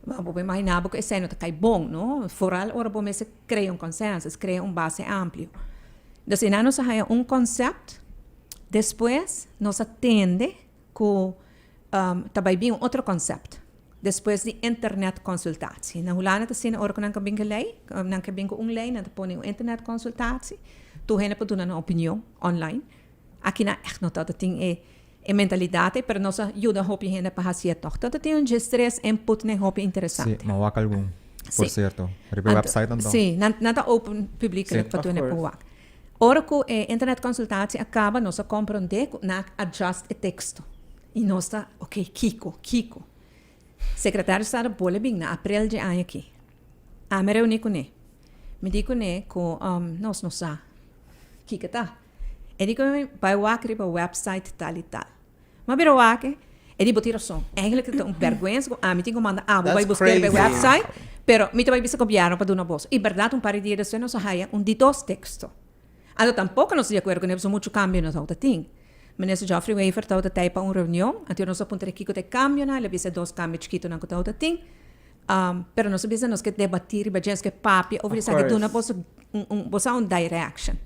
Bo por imaginá bo ku esei no ta kai bon, no? Foral ora bo mester krea un consensus, krea un base amplio. Dus einan nos a haña un concept, despues nos a tende ku ta bai bin un otro concept. Despues di internetconsultatie. Na Hulanda ta asina ora ku nan ka bin ku lei, nan ke bin ku un lei, nan ta pone un internetconsultatie. Tur hende por duna nan opinion online. Aki nan echt no tabata tin e e mentalidat ei, pero nos a yuda hopi hende pa hasié tòg. Tabata tin un djes tres input nan hopi interesante. Sí, m'a wak algun, por Sí. cierto. Riba e Anto, website anto. sí, nan nan ta open publikelijk Sí. pa Of tur hende por course. wak. Ora ku e internetconsultatie a kaba, nos a komprondé ku nan a adjust e teksto. I nos ta, oké, kiko, kiko? Sekretario di Estado bole bin na aprel dje aña aki. Ami a reuní kuné. Mi di kuné ku nos no sa kiko ta. E di ku mi bai wak riba website tal i tal. M'a bira wak e di bo tin rason. Eigenlijk ta un bèrgwensa ku ami tin ku manda abo bai That's buska riba e crazy. website, pero mi ta bai bisa gobièrnu pa duna boso. I bèrdat un par di dia despues nos a haya un di dos teksto. Anto tampoco nos ta di acuerdo cu ne pasobra mucho cambio nos tabata tin. Minister Geoffrey Wever tabata tey pa un reunion, anto nos a puntra kico ta e cambionan, el a bisa e dos cambio chikitonan cu tabata tin. Pero nos a bisa nos ke debati riba dje, nos ke papia over Of esaki, duna course. boso un, un, bo sa un direction.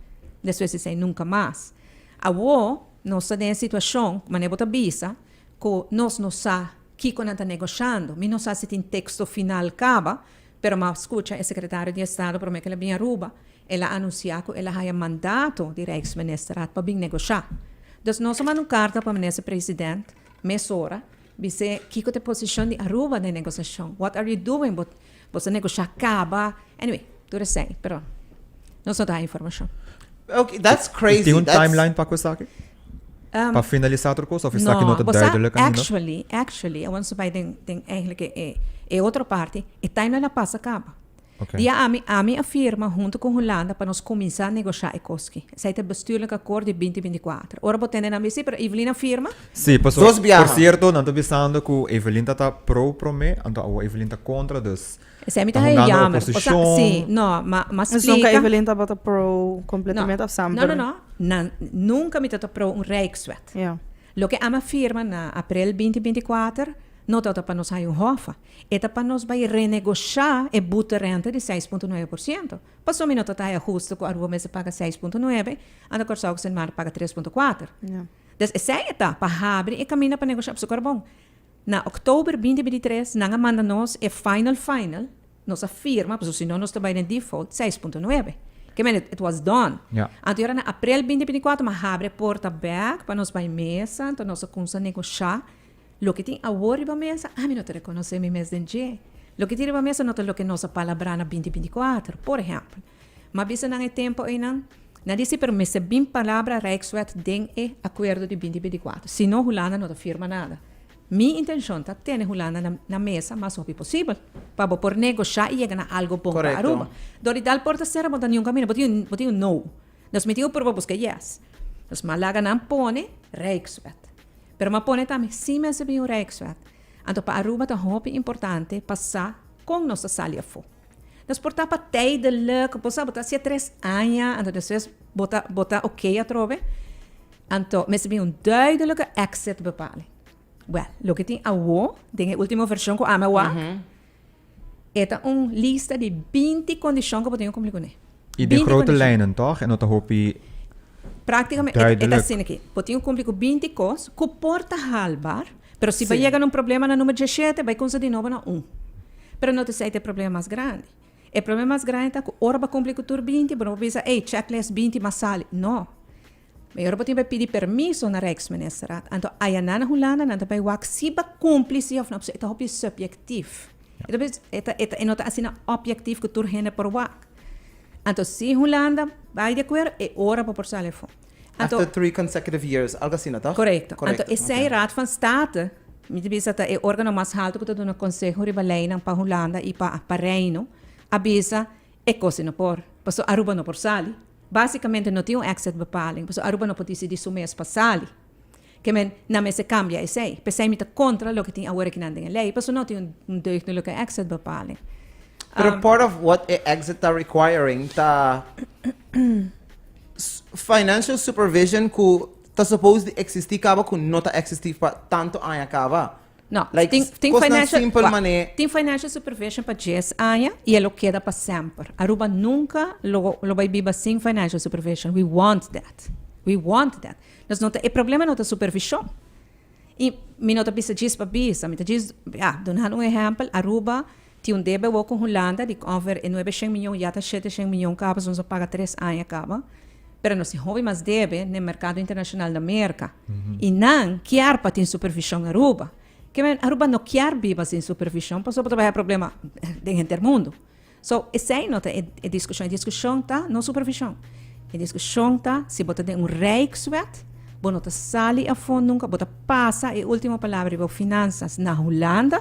Despues esey nunca mas. Awo nos ta den e situacion, manera bo ta bisa, cu nos no sa kico nan ta negoshando. Mi no sa si tin texto final caba, pero mi a scucha e secretario di Estado prome cu el a bin Aruba, El a anunsiá ku el a haya mandato di Rijksministerraad pa bin negoshá. Dus nos a manda un karta pa Minister President mesora, bis'é kiko ta e posishon di Aruba den negosiashon. What are you doing? Bo bo ta negoshá kaba? Anyway, tur esei, pero nos no ta haya informashon. Okay, that's I crazy. tin un That's timeline pa ku esaki? Pa finalisá tur kos òf esaki no ta bo sa, duidelijk ainda? actually, actually, awor nos a bai den den eigenlijk e e otro parti, e timeline a pasa kaba. Okay. Dia ami, ami a firma hunto cu Hulanda pa nos cuminsa negosha e cos ki. Esey ta e bestuurlijk akkoord di 2024. Ora bo tende nan bisa, pero Evelyn a firma. Sí, paso, Dos biaha. por cierto, nan ta bisando cu Evelyn ta ta pro prome, anto awo Evelyn ta contra, dus Esey mi ta ta haya hungando jammer. Osa, oposicion. sí, no, ma, ma Dus nunca splica. Evelyn tabata pro No, completamente of no, semper? no, no. Nan, nunca mi ta ta pro un rijkswet. Ja. Loke ami a firma na april 2024 no tabata pa nos haya un hofa. E ta pa nos bai renegoshá e boeterente di 6.9%. Pasobra mi no ta ta haya husto ku Aruba mester paga 6.9, anto Kòrsou ku Sint Maarten paga 3.4. Dus esei e ta, pa habri e kaminda pa negoshá. Pasobra bon, na òktober 2023 nan a manda nos e final final, nos a firma, pasobra si no nos ta bai den default, 6.9. Ke men, it was done. Anto yora na aprel 2024 mi a habri e porta bèk pa nos bai mesa, anto nos a kumsa negoshá. Loke tin awor riba mesa, ami no ta rekonosé mi mes den dje. Loke tin riba mesa no ta loke nos a palabrá na 2024. Por ehèmpel, mi a bisa nan e tempu einan, nan di si pero mester bin palabra Rijkswet den e akuerdo di 2024, si no Hulanda no ta firma nada. Mi intenshon ta tene Hulanda na na mesa mas hopi posibel, pa bo por negoshá i yega na algu bon pa Korekto. Aruba. Dor di dal porta sera bo ta niun kaminda, bo tin bo tin un no. Nos mi tin ku purba buska yes. Nos mi a laga nan pone Rijkswet. Pero m'a pone tambe si mester bin un Rijkswet. Anto pa Aruba ta hopi importante pa sa kon nos ta sali afó. Nos por ta pa tijdelijk, bo sa bo ta hacia tres aña, anto despues bo ta bo ta oké atrobe. Anto mester bin un duidelijke exit bepaling. Wèl, loke tin awo den e ultimo vershon ku ami a wak, e ta un lista di 20 kondishon ku bo tin ku kumpli kuné. I den 20 grote kondishon. lijnen, tòg? E no ta hopi Práktikamente e ta duidelijk. asina aki. Bo tin ku kumpli ku 20 kos ku por ta haalbaar, pero si bo Sí. yega na un problema na number 17, bai kumsa di nobo na un. Pero no ta esei ta e problema mas grandi. E problema mas grandi ta ku ora bo a kumpli ku tur 20, bo no por bisa, ey, checklist 20 mas sali. No. Mayor bo tin bai pidi permiso na Rijksministerraad. Anto ayanan na Hulanda nan ta bai wak si bo a kumpli si of no. Pasobra e ta hopi subjectief. E ta e ta e ta e no ta asina objectief ku tur hende por wak. Anto si Hulanda bai di akuerdo e ora bo por sali afó. Anto After three consecutive years, algo asina, toch? Korekto. Korekto, Anto esei oké. Raad van State, mi ta bisa ta e organo mas haltu ku ta duna konseho riba leinan pa Hulanda i pa pa Reino, a bisa e kos ei no por, pasobra Aruba no por sali. Básicamente no tin un exit bepaling, pasobra Aruba no por disidí su mes pa sali. Ke men, nan mester kambia esei. P'esei mi ta kontra loke tin awor akinan den e lei, pasobra no tin un deugdelijke exit bepaling. Pero part of what e exit ta requiring ta financial supervision ku ta supposed di existi kaba ku no ta existi pa tantu aña kaba. No, Like, tin, tin kosnan financial, simpel wak, mané. tin financial supervision pa djes aña y e lo keda pa semper. Aruba nunca lo, lo bai biba sin financial supervision. We want that. We want that. Nos no ta, e problema no ta supervision. Y mi no ta bisa djis pa bisa, mi ta djis, ja, duna un ehempel, Aruba tin un debe awor cu Hulanda di ongeveer e nuebe shen miyon, ya ta shete shen miyon caba, pasobra nos a paga tres aña caba. Pero nos tin hopi mas debe n'e mercado internacional na Merca. Y nan kier pa tin supervision Aruba. Ke men Aruba no kier biba sin supervision pasobra ta bay haya problema den henter mundo. So esey no ta e discusion. E discusion ta no supervision. E discusion ta si bo ta den un rijkswet, bo no ta sali afo nunca, bo ta pasa e ultimo palabra riba bo finanzas na Hulanda,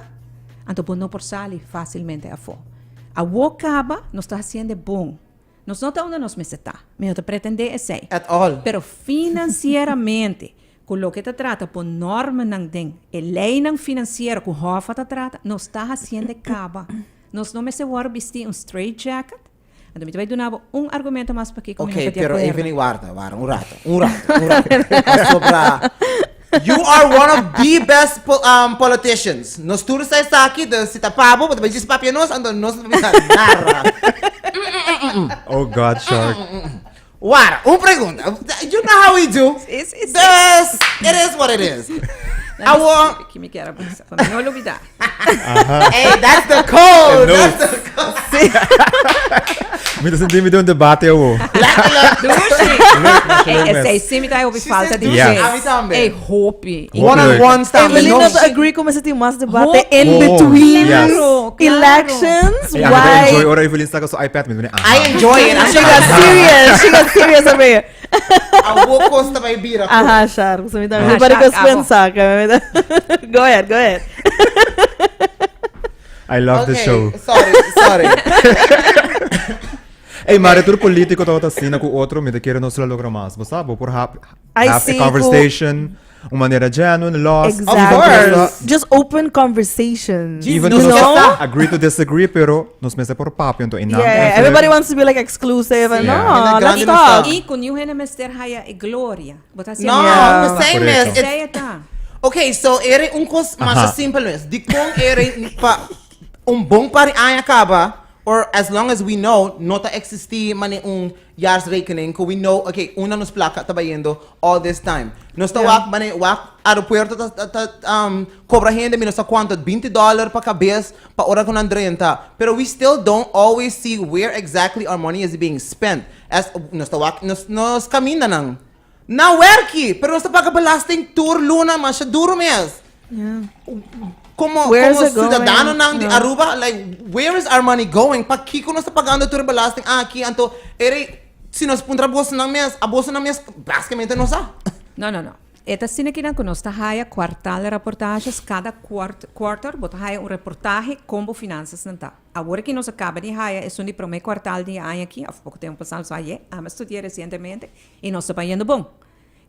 anto bo no por sali facilmente afo. Awo caba nos ta haciende bon. Nos no ta unda nos mester ta. Mi no ta pretendé esei. At all. Pero financieramente, Ku loke ta trata bo normanan den e leinan finansiero ku Hoffa ta trata, nos ta hasiendo kaba. Nos no mester wòrdu bistí un straight jacket. Anto mi ta bai duna bo un argumento mas pakiko mi no Ok, ta di pero akuerdo. Evelyn, warda, warda, un rato, un rato, un rato. Pasobra you are one of the best po um, politicians. Nos tur sa esaki, dus si ta pa bo, bo ta bai djis papia nos, anto nos no ta bisa nada. Oh God, Shark. Wara, un pregunta. You know how we do. Sí, sí, sí. Dus, it is what it is. Awo, Ki mi kier a bisa, pa mi no olbida. hey, that's the code. No. That's the code. Mi ta sinti mi den un debate awo. Dushi. Leuk, Ey, leuk mes. esei sí mi ta hopi She falta said di dushi. dje. Ami tambe. Ey, hopi. Hopi. One on one style. Evelyn No no shit. agree ku mester tin mas debate Hopi. in Oh, between yes. Claro, claro. elections. Ey, ami ta enjoy Why? ora Evelyn saka su iPad mi ta bini, I enjoy it. She got serious. She got serious over here. Awo kosta bai bira. Aha, Shar. Você me dá Aha, para que eu Shar, abo. pensar. Go ahead, go ahead. I love the Okay, show. Sorry, sorry. Ey, maar tur politico tabata asina cu otro, mi ta kere nos lo logra mas. Bo sa, bo por have, I have see a conversation, un manera genuine, los. Exactly. course. Just open conversation. Even you though nos know? agree to disagree, pero nos mester por papia, anto inam. Yeah, everybody wants to be like exclusive. And Yeah. no, En de let's grande talk. no I cu niun hende mester haya e gloria. Bo ta No, Yeah. the same Correcto. is. It's, Esey ta. okay, so ere un cos mas Aha. simple mes. Di con ere pa un bon par di aña caba, or as long as we know, no ta existi mane un jaarsrekening cu we know, okay, unda nos placa ta bayendo all this time. Nos ta wak mane wak aeropuerto ta ta ta um, cobra hende mi no sa cuanto, 20 dollar pa cabes pa ora cu nan drenta. Pero we still don't always see where exactly our money is being spent. As nos ta wak nos nos camindanan. Na werki, pero nos ta paga belasting tur luna masha duro mes. Yeah. Como, Where is como it going? ciudadanonan di Yeah. Aruba, like, where is our money going? Pakiko nos ta pagando tur belasting aki? Anto, ere, si nos puntra bosonan mes, a bosonan mes basicamente no sa. No, no, no. E ta asina kinan ku nos ta haya kwartal reportajes, kada kwart, quarter bo ta haya un reportahe kon bo finansasnan ta. Awor ki nos a kaba di haya esun di promé kwartal di e aña aki, òf poko tempu pasá nos a haye, ami a studia resientemente, i nos ta bayendo bon.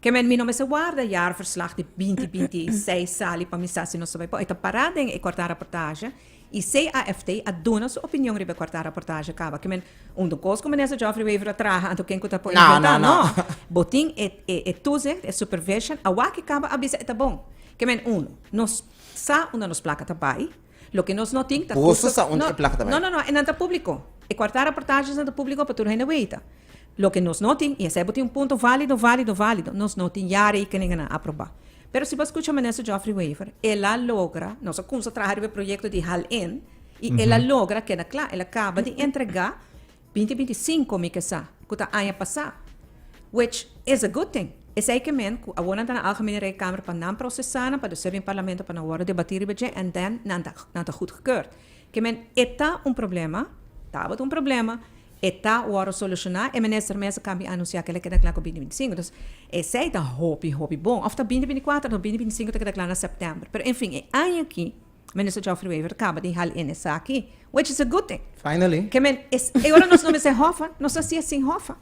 Ke men mi no mester warda jaarverslag di binti binti i seis sali pa mi sa si nos ta bai bon. E ta pará den e kwartalraportage i CAFT a duna su opinion riba e kwartalraportage kaba. Ke men un ta kos ku Minister Geoffrey Wever a traha anto ken ku ta por No, inventá. no, no. No. Bo tin e e e toezicht, e supervision, awaki kaba a bisa e ta bon. Ke men uno, nos sa unda nos plaka ta bai. Loke nos no tin ta Boso justo sa unda no, e plaka ta bai. No, no, no, e nan ta publico. E kwartalraportages nan ta publico pa tur hende weta. Loke nos no tin, i esei bo tin un punto válido, válido, válido, nos no tin jaarrekeningennan aprobá. Pero si bo a skucha Minister Geoffrey Wever, el a logra, nos a kumsa traha riba e proyekto di hal in, i el a logra keda kla, el a kaba di entregá binti binti sinku, mi ke sa, ku ta aña pasá, which is a good thing. Esei ke men ku awor nan ta na Algemene Rekenkamer pa nan prosesá nan, pa despues bin Parlamento pa nan wòrdu debatí riba dje, and then nan ta nan ta goedgekeurd. Ke men e ta un problema, tabata un problema, E ta wòrdu solushoná, e minister mes a kambia anunsiá ku el a keda kla ku binti binti sinku. Dus esei ta hopi hopi bon. Òf ta binti binti kuater òf binti binti sinku ta keda kla na sèptèmber. Pero enfin e aña aki minister Geoffrey Wever kaba di hal in esaki, which is a good thing. Finally. Ke men es e ora nos no mester hòfa, nos ta hasié sin hòfa.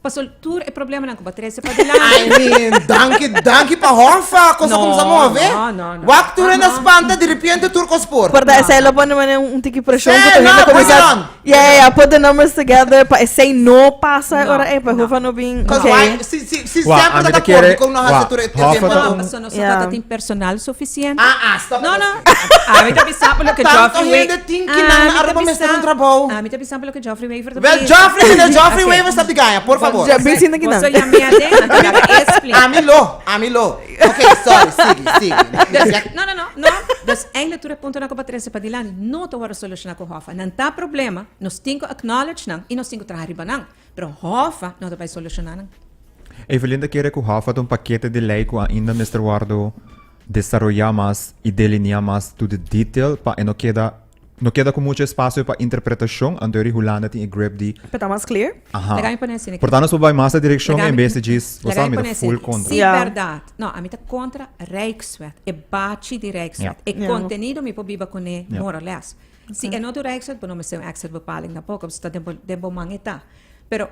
Paso tur e problemanan ku bo a trese padilanti. I mean, danki, danki pa hòfa, kos a kumsa move. No, no, no. Wak tur hende a spanta, di repente tur kos por. Por ta esei lo pone manera un tiki preshon Sí, ku tur no, hende bring it kuminsá. on. Yeah, yeah, yeah, put the numbers together pa esei no pasa No, ora ei, pa no. hofa no bin. Cause Okay. why, si, si, si Wak, semper ami ta ta ta por, kere- dikon no hasi wak, tur e hòfa tempo ta nan? un- Paso nos Yeah. no ta tin personal suficiente. Ah, ah, stop. No, no. Ami ta bisa pa loke Tanto Geoffrey Wever. hende tin ki nan na Aruba mester un trabou. Ami ta bisa pa loke Geoffrey Wever ta Wel, bisa. Geoffrey, meneer Geoffrey Ok. Wever stap di gaña, por favor. Ja, bin sinta kinan. Boso yam'é aden, anto laga explica. Ami lo, ami lo. Ok, sorry, sigui, sigui. Dus, no, no, no, no. Dus eigenlijk tur e puntonan ku bo a trese padilanti no ta wòrdu solushoná ku Hoffa. Nan ta problema, nos tin ku acknowledge nan i nos tin ku traha riba nan. Pero Hoffa no ta bai solushoná nan. Evelyn ta kere ku Hoffa ta un pakete di lei ku ainda mester wòrdu desaroyá mas i delineá mas to the detail pa e no keda no keda ku mucho espasio pa interpretashon, anto eri Hulanda tin e grip di Pa ta mas clear. Aha. Laga mi pone asina aki. Por tanto nos por bai mas e direkshon Laga en mi- bes di djis bo laga sa mi mi ta pone full asina aki. kontra. Si Ja. bèrdat. No, ami ta kontra Rijkswet, e bachi di Rijkswet. Ja. E Ja. kontenido mi por biba kuné Ja. more or less. Si e no ta un Rijkswet, bo no mester un exitbepaling tampoco, pasobra ta den bo den bo man e ta. Pero,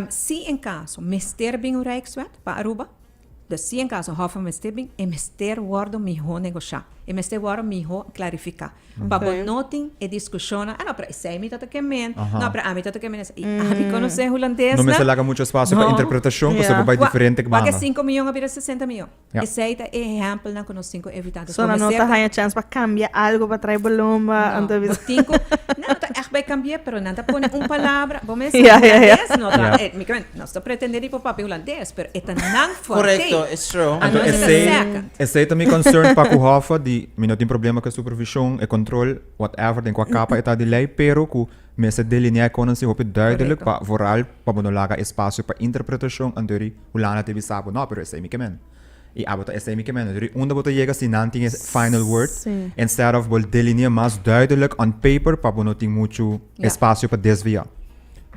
si en kaso mester bin un Rijkswet pa Aruba. Dus si en caso Hof mester bin, e mester wordo miho negosha. E mester wordo miho clarifica. Pa bo no tin e discusionnan, ah no, pero esey mi ta ta ke men, no, pero ami ta ta ke men esey. Y ami conoce hulandesnan. No mester laga mucho espacio pa interpretacion, pasobra bo bay diferente banda. Wak e cinco miyon a bira sesenta miyon. Esey ta e ehempelnan cu nos tin cu evita. So nan no ta haya chance pa cambia algo pa trae bolomba. No, bo tin cu, nan no ta echt bay cambia, pero nan ta pone un palabra, bo mes hulandes no ta, mi ke men, nos ta pretende di por papia hulandes, pero e ta nan forte. Correcto, it's true. Anto esey, esey ta mi concern pa cu Hoffa di mi no tin problema cu e supervision, e control, whatever, den cua capa e ta di ley, pero cu mester delinea e conan si hopi duidelijk pa vooral pa bo no laga espacio pa interpretacion, anto eri Hulanda ta bisa bo, no, pero esey mi ke men. I abo ta esei mi ke mende. Duri unda bo ta yega si nan tin e final word instead of bo delinea mas duidelijk on paper pa bo no tin muchu espacio pa desvia.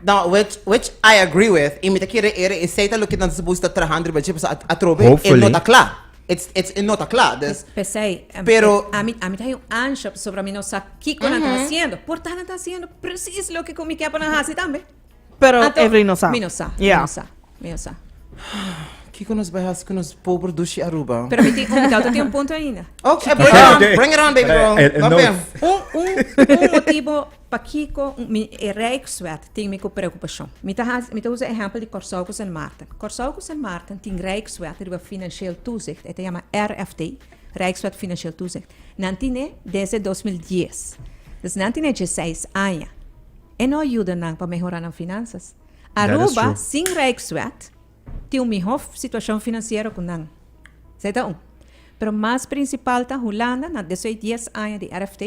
No, which, which I agree with. I mi ta kere ere esei ta loke nan ta supposed ta trahando riba dje, pasobra atrobe e no ta kla. It's, it's, e no ta kla. Dus, P'esei, Pero- ami, ami ta hay un ansha pasobra mi no sa kiko nan ta hasiendo. Por ta nan ta hasiendo precies loke ku mi ke pa nan hasi tambe. Pero Anto, Evelyn no sa. Mi no sa, mi Ja. no sa, mi no sa. Kiko nos bai hasi ku nos pober dushi Aruba? Pero mi tin, mi tawata tin un punto ainda. Ok, bring it on, bring it on, baby girl. Eh, eh, Stop notes. him. Un, un, un motibo pakiko un, mi, e Rijkswet tin mi ku preokupashon. Mi ta hasi, mi ta usa ehèmpel di Kòrsou ku Sint Maarten. Kòrsou ku Sint Maarten tin Rijkswet riba financieel toezicht, e ta yama RFT, Rijkswet Financieel Toezicht. Nan tine desde 2010. Dus nan tine dieseis aña. E no a yuda nan pa mehora nan finansas. Aruba sin Rijkswet tin un miho situacion financiero cu nan. Esey ta un. Pero mas principal ta Hulanda na despues di dies aña di RFT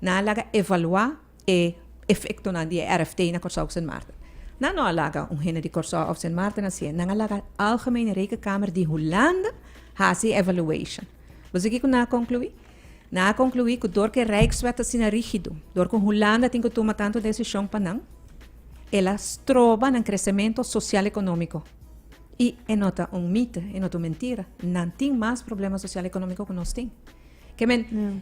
nan a laga evalua e efectonan di e RFT na Corsou cu Sint Maarten. Nan no a laga un hende di Corsou of Sint Maarten hacié, nan a laga Algemene Rekenkamer di Hulanda haci e evaluation. Bo sa kico nan a conclui? Nan a konkluí ku dor ku e Rijkswet asina rígido, dor ku Hulanda tin ku tuma tantu desishon pa nan, el a stroba nan kresementu sosial-ekonómiko. I e no ta un mite, e no ta un mentira. Nan tin mas problema sosial-ekonómiko ku nos tin. Ke men,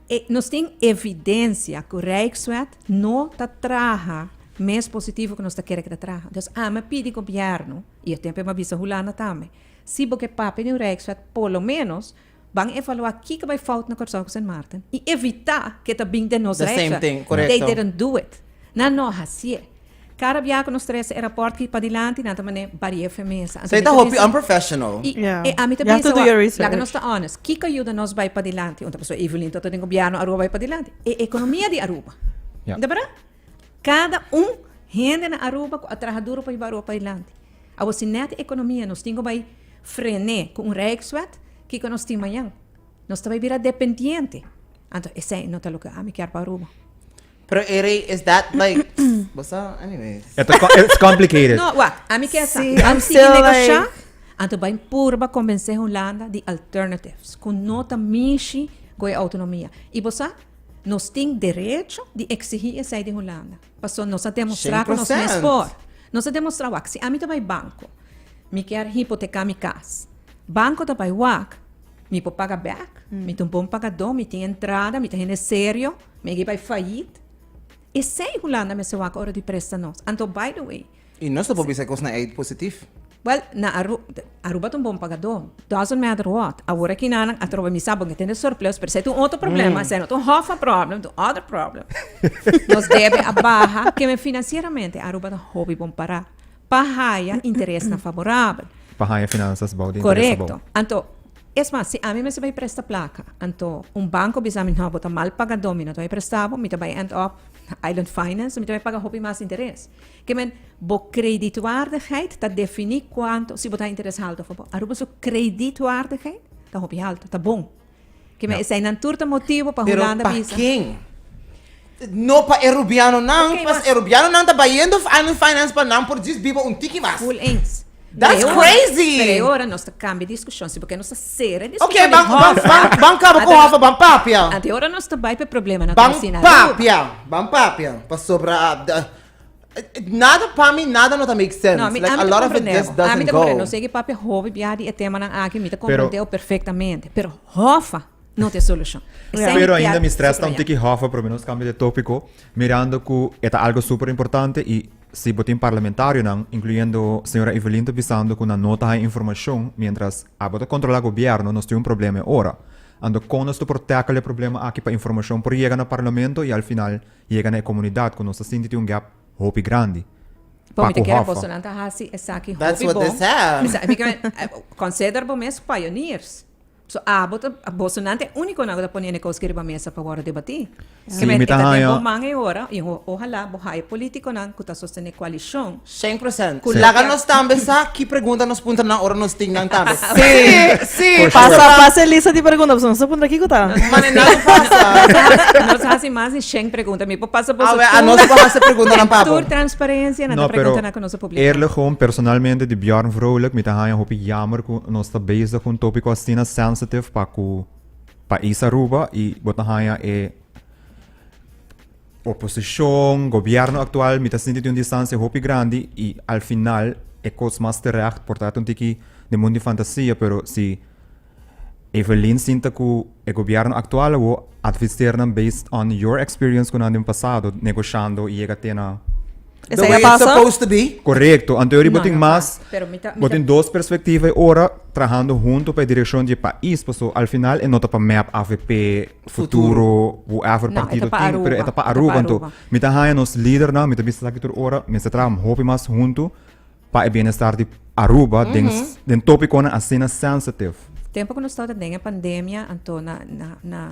e nos tin evidensia ku Rijkswet no ta traha mes positivo ku nos ta kere ku ta traha. Dus ami a pidi gobièrnu, i e tempu mi a bisa Hulanda tambe, si bo ke papia di un Rijkswet, por lo ménos Ban evaluá kiko bai fout na Kòrsou ku Sint Maarten i evitá ke ta bin den nos The same Rijkswet. thing, korekto. They didn't do it. Nan no hasié. Kada bia ku nos trese e rapòrt ki padilanti, nan ta manera barié fe mesa. Anto Esei mi ta ta hopi bisa- unprofessional. I Yeah. e ami ta You have bisa, to do wak, your research. laga nos ta honest. Kiko yuda nos bai padilanti? Un ta pasobra Evelyn ta den gobièrnu Aruba bai padilanti. E ekonomia di Aruba. Ja. Ta berdad? Kada un hende na Aruba ku a traha duro pa hiba Aruba padilanti. Awor si nèt e ekonomia nos tin ku bai frené ku un Rijkswet, kiko nos tin mañan? Nos ta bai bira dependiente. Anto esei no ta loke ami kier pa Aruba. Pero Eri, is that like, bo sa, anyways. It's complicated. No, wak, ami kier sa. Sí, Ban I'm sigui still negoshá, like- anto bai purba kombensé Hulanda di alternatives ku no ta mishi ku e outonomia. I bo sa, nos tin derecho di eksigí esei di Hulanda. Pasobra nos a demostrá ku nos mes por. Nos a demostrá wak, si ami ta bai banko, mi kier hipoteká mi kas. Banko ta bai wak, mi por paga bèk, mi ta un bon pagadó, mi tin entrada, mi ta hende serio, mi a bai fayit. Esei Hulanda mester wak ora di presta nos. Anto by the way. I nos ta por bisa e kosnan ei positif. Wel, na Aru, Aruba ta un bon pagadó. Doesn't matter what. Awor aki nan atrobe mi sa bo ke tene surplus, pero esei ta un otro problema. Esei no ta un Hoffa problem, ta un other problem. Nos debe a baha keme financieramente Aruba ta hopi bon pará pa haya interesnan favorabel. Pa haya finansas bou di interes abou. Korekto. Anto, es mas, si ami mester bai presta plaka, anto un banko bisa mi, no, bo ta mal pagadó, mi no ta bai presta bo, mi ta bai end up Island Finance, mi ta bai paga hopi mas interes. Ke men, bo kredietwaardigheid ta definí kuantu, si bo ta interes haltu of abou. Aruba su kredietwaardigheid ta hopi haltu, ta bon. Ke men, eseinan tur ta motibu pa Pero Hulanda pa bisa. ken? No pa e rubianonan, Ok, pas mas- e rubianonan ta bayendo Island Finance pa nan por djis biba un tiki mas. Full eens. That's Pero e ora- crazy! Pero e ora nos ta cambia discusion, si porque nos ta cera Ok, discusion di ban, ban, Hoffa. ban, ban caba cu Ante- Hoffa, ban papia. Ante ora nos ta bay pa e problema na Ban Cocina Aruba. papia, ban papia. Pasobra, ah, da- nada pa mi, nada no ta make sense. No, mi, like, ami a ta lot of it comprende just bo. doesn't Ami ta go. comprende. No sé ki papia hopi bia di e temanan aki, mi ta Pero- comprende bo perfectamente. Pero Hoffa no ta e solucion. Esei Pero mi ainda kier mi stress ta un subraya. tiki Hoffa, pero mi nos cambia de topico, mirando cu e ta algo super importante y. si bo tin parlamentarionan, incluyendo señora Evelyn ta bisando cu nan no ta haya informacion, mientras abo ta controla gobierno, nos tin un problema e ora. Anto con nos ta por tackle e problema aki pa informacion por yega na parlamento y al final yega na e comunidad cu nos ta sinti tin un gap hopi grandi. Bo mi Pa ta cu kere Hoffa. bosonan ta haci esaki That's hopi what bon. they said. Mi sa, mi ke, consider bo mes pioneers. So abo ta, bosonan ta e uniconan cu ta pone e cos ki riba mesa pa worde debati. Sí, mi ta E ta den haña. bo man e ora y ohala bo haya politiconan cu ta sostene coalicion. 100%. Ku Laga loke- nos tambe sa ki pregunta nos puntra nan ora nos tin nan tambe. Sí, sí. For Pasa, sure. pasa e lista di pregunta, pasobra nos ta puntra kiko ta. Mane nan pasa. Nos hasi mas di shen pregunta. Mi por pasa boso A ver, a nos por hasi preguntanan pa bo. Tur transparencia nan No, ta pero preguntanan ku nos a publica. eerlijk gewoon, personalmente di Bjorn Vrolijk, mi ta haña hopi jammer ku nos ta bezig ku un tópiko asina sensitive pa ku pais Aruba i bo ta haña e oposishon, gobièrnu aktual, mi ta sinti di un distansia hopi grandi i al final e kos mas terecht por ta un tiki den mundu di fantasia, pero si Evelyn sinta ku e gobièrnu aktual awo adviseer nan based on your experience ku nan den pasado negoshando i yega te na The Esei way a it's pasa? supposed to be. Korekto, anto yori bo No, tin no mas, pasa. Pero mi ta- mi bo ta- tin dos perspektiva e ora trahando hunto pa e direkshon di e pais, paso al final e no ta pa mep, avp, Futuro, whoever No, e ta partido pa tin, pero e Aruba, ta pa e ta pa Aruba, anto Aruba. mi ta haña nos lidernan, mi ta bisa esaki tur ora, mester traha hopi mas hunto pa e bienestar di Aruba den den topiconan asina sensitive. Tempo ku nos tabata den e pandemia, anto na na na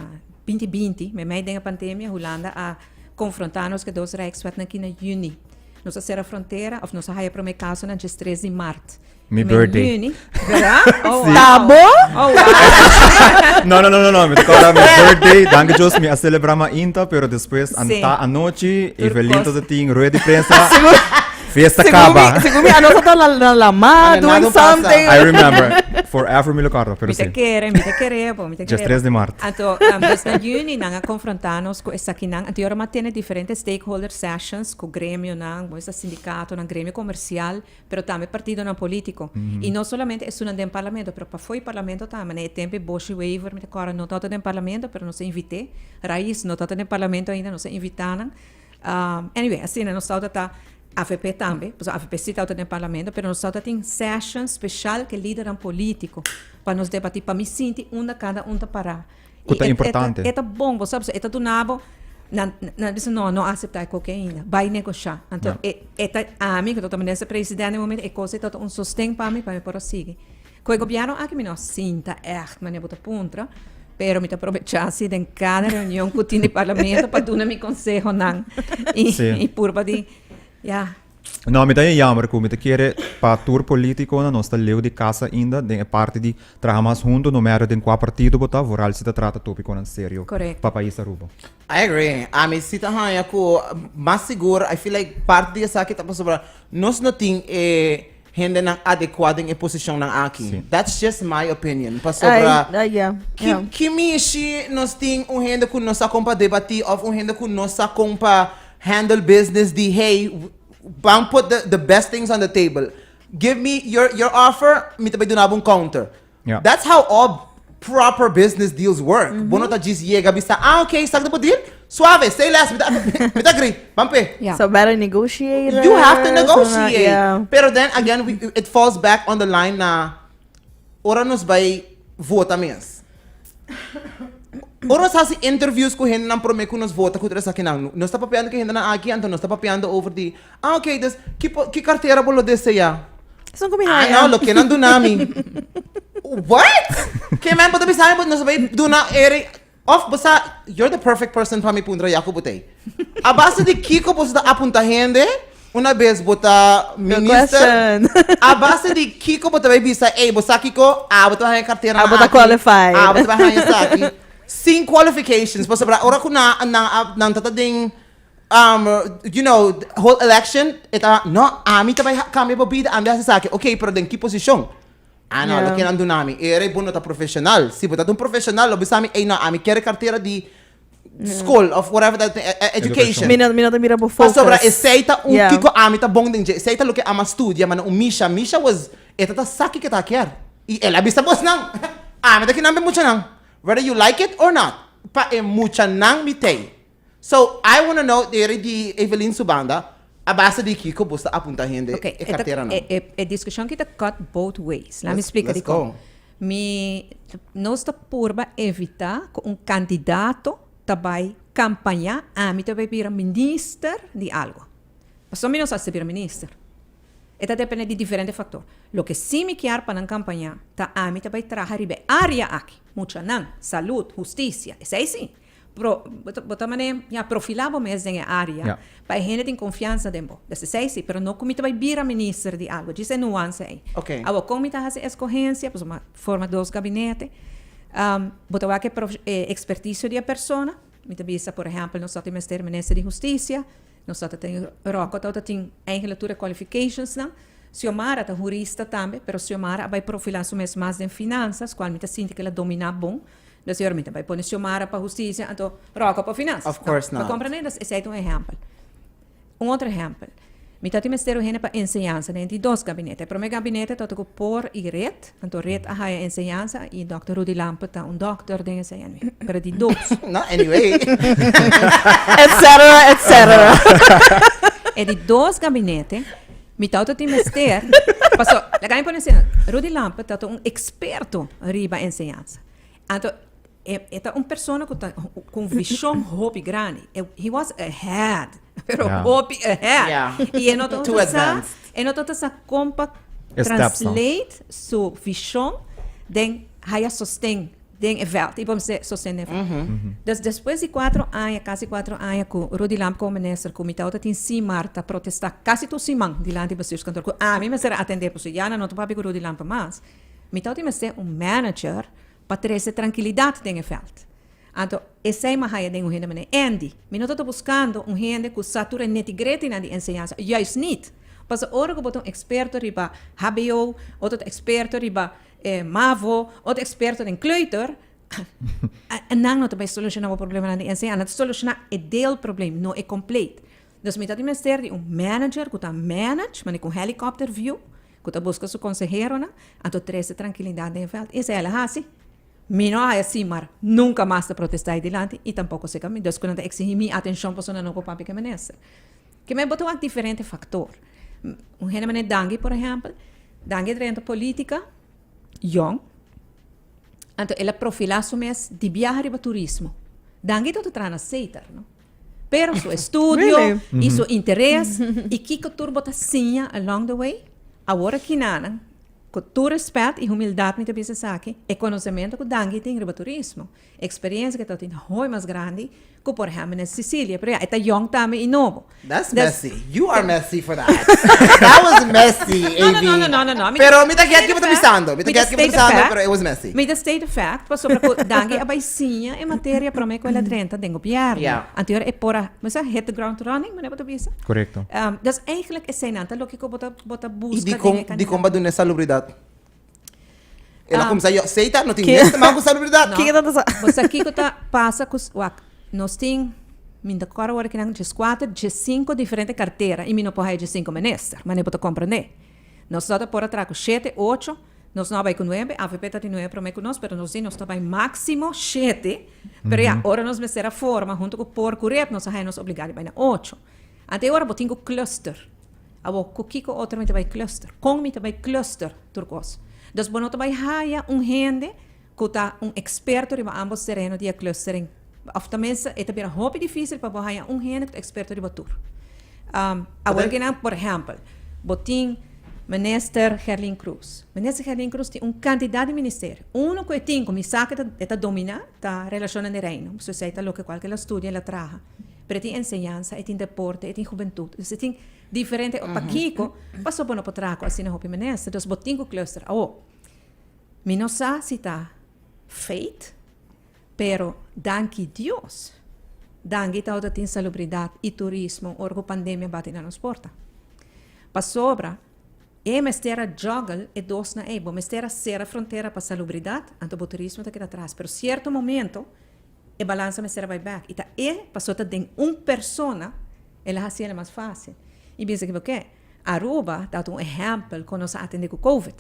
2020, meimei den e pandemia, Hulanda a konfrontá nos ku e dos Rijkswetnan aki na yüni. Nos a sera frontera, òf nos a haya promé kasonan djes tres di mart. Mi Mei birthday. yüni, berdad? Oh, wow. Ta bo? Oh, wow. No, no, no, no, no, mi ta kòrda mi birthday, danki Dios mi a selebrá mainta, pero despues Sí. anta anochi, Tur Evelyn kos. ta tin rueda di prensa, fiesta Segun kaba. mi, segun mi, a nos ta na, na la mar, Mane, doing nada pasa. something. I remember, forever mi lo kòrda, pero Mi ta sí. kere, mi ta kere bo, mi ta Djes kere tres bo. di mart. Anto, um, dus na juni nan a konfrontá nos ku esakinan. Anto yora mas tene diferente stakeholder sessions ku gremionan, bo esta sindikatonan, gremio komersial, pero tambe partidonan polítiko. I no solamente esunnan den parlamento, pero pafó di parlamento tambe. Na e tempu e Boshy Wever, mi ta kòrda, no tabata den parlamento, pero nos a invit'é. Raiz no tabata den parlamento ainda, nos a invitá nan. Anyway, asina nos tabata ta avp tambe, pasobra avp sí tabata den parlamento, pero nos tabata tin sessions speshal ku e lidernan polítiko pa nos debatí, pa mi sinti unda kada un ta pará. Ku ta importante. E ta bon, bo sa, pasobra e ta duna bo, nan nan bisa no, no aseptá e koke ainda, bai negoshá. Anto e e ta ami ku ta minister presidente den momento e kos ei ta un sosten pa mi pa mi por a sigui. Ku e gobièrnu aki mi no a sinta ègt manera bo ta puntra, pero mi ta probechá si den kada reunion ku tin di parlamento pa duna mi konsehonan i i purba di ya. No, mi ta e jammer ku mi ta kere pa tur politikonan nos ta leu di kasa ainda den e parti di traha mas hunto no matter den kua partido bo ta, vooral si ta trata topikonan serio Correcto. pa pais Aruba. I agree. Ami si ta haña ku mas sigur I feel like parti di esaki ta pasobra nos no tin e hendenan adekua den e posishonnan aki. Sí. That's just my opinion. Pasobra Ai, ai, yeah, ki yeah. ki mishi nos tin un hende ku no sa kon pa debatí òf un hende ku no sa kon pa handle business di hey ban put the the best things on the table give me your your offer mi ta bai duna bo un counter Ja. that's how all proper business deals work bo no ta djis yega bisa ah okay sa bo deal suave say less mi ta mi ta agree ban pe Ja. So better negotiators. you have to and, negotiate yeah. pero then again we, it falls back on the line na Ora nos bai vota mes. Ora nos hasi interviews ku hendenan promé ku nos vota ku tur esakinan, nos ta papiando ku e hendenan aki, anto nos ta papiando over di, ah ok, dus ki po ki kartera bo lo deseá? Esun ku mi Ah haña. no, loke nan duna mi. What? Ke men bo ta bisa mi bo nos ta bai duna eri Of bo sa, you're the perfect person pa mi puntra ya ku bo t'ei. A base di kiko boso ta apunta hende, una bes bo ta Good minister, question. a base di kiko bo ta bai bisa, ey, bo sa kiko, abo ta bai haña kartera Abo ta aki, qualified. abo ta bai haña esaki. Sin qualifications, pasobra ora ku nan nan a nan ta ta den um, you know, whole election, e ta, no, ami ta bai kambia bo bida, ami ta hasi esaki. Okay, pero den ki posishon? Ah no, Yeah. loke nan duna mi. E era bo no ta profesional. Si bo ta un profesional, lo bisa mi, ey no, ami kier e cartera di school of whatever that education. Mi no, mi no ta mira bo focus. Pasobra esey ta un Yeah. kiko ami ta bon den dje. Esey ta loke ami a studia, ma na un Misha. Misha was, e ta ta sa kiko e ta kier. I el a bisa bosnan, ami ta kinan pa e muchanan. Whether you like it or not, pa e muchanan mi t'ey. So, I wanna know, deri di Evelyn su banda, A base di kiko bo ta apunta hende Ok, e e ta, karteranan? e, e, e diskushon ki ta cut both ways. Laat mi Let's, splika let's dikon. go. Mi, nos ta purba evitá ku un kandidato ta bai kampañá, ami ta bai bira minister di algu. Pasobra mi no sa si ta bira minister. E ta depende di diferente faktor. Loke sí mi kier pa nan kampañá ta ami ta bai traha riba e área aki, muchanan, salud, hustisia, esei sí. Pro, bo ta, bo ta mane, ya, profilá bo mes den e área Ja. pa e hende tin konfiansa den bo. Dus esei sí, pero no ku mi ta bai bira minister di algu. Djis e nuanse ei. Oké. Awor, kon mi ta hasi eskohensia? Pasobra mi a forma dos gabinete. Bo ta wak e prof, e ekspertisio di e persona. Mi ta bisa, por ehèmpel, nos ta tin mester minister di hustisia. Nos ta tin Rocco ta tin eigenlijk tur e qualifications nan. Xiomara ta hurista tambe, pero Xiomara a bai profilá su mes mas den finansas, kual mi ta sinti ku el a dominá bon. Dus ora mi ta bai pone Xiomara pa hustisia, anto Rocco pa finansas. Of course No, not. pa komprendé? Dus esei ta un ehèmpel. Un otro ehèmpel. Mi ta tin mester un hende pa enseñansa den di dos gabinete. E promé gabinete tabata ku por i Red, anto Red a haya enseñansa i dòkter Rudy Lampe ta un dòkter den esei anyway. Pero di dos. No, anyway. Etcetera, etcetera. E di dos gabinete, mi tabata tin mester, paso, laga mi pone asina, Rudy Lampe tabata un eksperto riba enseñansa. Anto e e ta un persona ku ta ku un vishon hopi grandi. E he was ahead, pero Ja. hopi ahead. Ja. I e no Too tabata sa, advanced. e no tabata sa kon pa E steps nan. translate su vishon den haya sosten den e veld. I por mester sosten den e veld. Dus despues di kuatro aña, kasi kuatro aña ku Rudy Lampe komo minister, ku mi tabata tin Simar ta protestá kasi tur siman dilanti bestuurskantoor ku ami mester a atendé pasobra ya nan no ta papia ku Rudy Lampe mas. Mi tabata mester un manager pa trese trankilidat den e vèlt. Anto, esei mi a haya den un hende manera Andy. Mi no ta buskando un hende ku sa tur e neti-gretinan di enseñansa, juist nit. Pasobra ora ku bo ta un eksperto riba hbo, otro ta eksperto riba mavo, otro eksperto den kleuter, nan no ta bai solushoná bo problemanan di enseñansa. Nan ta solushoná e deel probleem, no e kompleet. Dus mi ta tin mester di un manager ku ta manage, manera ku un helicopter view, Ku ta buska su konseheronan, anto trese trankilidat den e vèlt. Esei el a hasi. Mi no a haya Simar nunka mas ta protestá ei dilanti i tampoko seka mi. Dus ku nan ta eksihí mi atenshon pasobra nan no por papia ku e minister. Ke men bo ta wak diferente faktor. Un hende manera Dangui por ehèmpel, Dangui a drenta politika yòn, anto el a profilá su mes di biaha riba turismo. Dangui tabata traha na Setar, no? Pero su estudio Really? y su interes y kiko tur bo ta siña along the way. Awor aki nanan, cu tur respet y humildad mi ta bisa esaki, e conocemento cu Dangui tin riba turismo, experiencia cu e ta tin hoy mas grandi cu por ehempel na Sicilia. Pero ya, e ta yong tambe y nobo. That's Dus- messy. You are messy for that. That was messy, No, no, AB. no, no, no, no, no. Mi Pero mi ta get state ki bo ta the fact. bisando. Mi ta Mi ta get ki bo ta state the bisando, fact. pero it was messy. Mi ta state the fact, pasobra ku Dangui a bai siña e materia prome ku el a drenta den gobièrnu. Ja. Anto e por a, bo sa, hit the ground running, manera bo ta bisa. Korekto. Dus eigenlijk eseinan ta loke ku bo ta, bo ta I buska den e dikon, kandidato. dikon bo a duna e salubridat? El a Ah. kuminsá yo, Seita no tin Ke- niks te maken ku salubridat. No. Kiko ta pasa? Bo sa kiko ta pasa ku, wak, nos tin, mi no ta kòrda ora kinan, dieskuater, diessinko diferente kartera i mi no por haya diessinko minister, manera bo ta komprendé. Nos no ta por a traha ku shete, ocho, nos no a bai ku nuebe, avp ta tin nuebe promé ku nos, pero nos di nos ta bai máksimo shete, pero ya, ora nos mester a forma huntu ku por ku red, nos a haya nos obligá di bai na ocho. Ante e ora bo tin ku cluster. Awor, ku kiko otro mi ta bai cluster? Kon mi ta bai cluster tur kos? Dus bo no ta bai haya un hende ku ta un eksperto riba ambos tereno di e clustering. Òf tenminste, e ta bira hopi difísil pa bo haya un hende ku ta eksperto riba tur. Awor kinan, por ehèmpel, bo tin Minister Gerlin Cruz. Minister Gerlin Cruz tin un kantidat di ministerio. Uno ku e tin ku mi sa ku e ta dominá ta Relashonnan di Reino. Pasobra esei ta loke kual ku el a studia, el a traha. Pero e tin enseñansa, e tin deporte, e tin hubentut. Dus e tin diferente. Pakiko? Pasobra bo no por traha ku asina hopi minister. Dus bo tin ku cluster. Awor, mi no sa si ta feit, pero danki Dios, danki tabata tin salubridat i turismo ora ku pandemia bati na nos porta. Pasobra e mester a juggle e dosnan ei. Bo mester a sera frontera pa salubridat, anto bo turismo ta keda atras. Pero sierto momento E balansa mester a bai bek. I ta e paso ta den un persona el a hasi el mas fácil. I bisa ki bo ke, Aruba ta un ehèmpel kon nos a atendé ku Covid.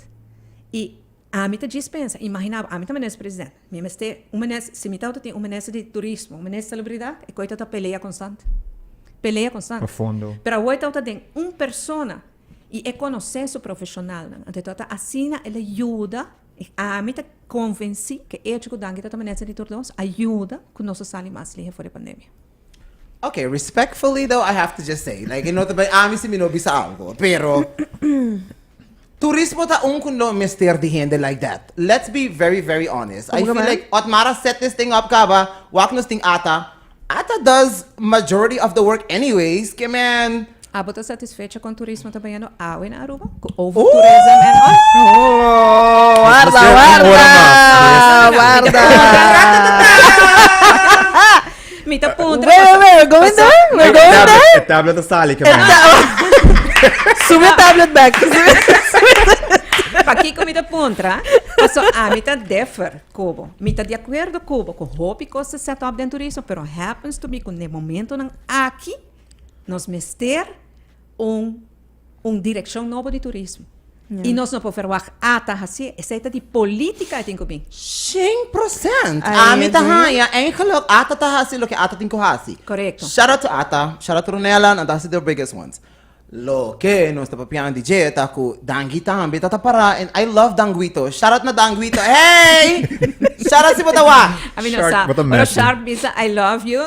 I ami ta djis pensa, imaginá bo, ami ta minister president, mi mester un minister, si mi tabata tin un minister di turismo, un minister di salubridat, e koi ta ta pelea konstant. Pelea constante. Pa fondo. Pero awor e tabata den un persona y e conoce su profesionalnan. Anto e tabata asina el a yuda y ami ta convenci cu e hecho cu Dangui tabata minister di tur dos a yuda cu nos a sali mas lihe for di e pandemia. Okay, respectfully though, I have to just say, like, e no ta bay ami si mi no bisa algo, pero turismo ta un cu no mester di hende like that. Let's be very, very honest. I Como feel man? like Otmar a set this thing up caba, wak nos tin ata. Ata does majority of the work anyways, ke man. Abo ta satisfecho con turismo ta bayendo awe na Aruba? Cu over tourism en all? Oh, warda, Nos mester un ora warda, mas. warda. Mi ta puntra. Wait, wait, wait, we're going there? We're going there? E tablet ta sali ke man. Sube tablet back. Pakiko mi ta puntra? Paso ami ta differ ku bo. Mi ta di akuerdo ku bo ku hopi kos ta set up den turismo, pero happens to be ku n'e momentonan aki nos mester un un direkshon nobo di turismo. I nos no por verwagt ata hasié. Esei ta di politica e tin ku bin. 100%! I Ami ta agree. haña eigenlijk ata ta hasi loke ata tin ku hasi. Korekto. Shout out to ata, shout out to Ronella, nan ta hasi the biggest ones. Loke nos ta papiando di dje ta ku Dangui tambe ta ta para and I love Danguito. Shout out na Danguito. Hey! Shout out si bo ta wak. Ami no Shark, sa. bo ta Ora messy. Shark bisa I love you.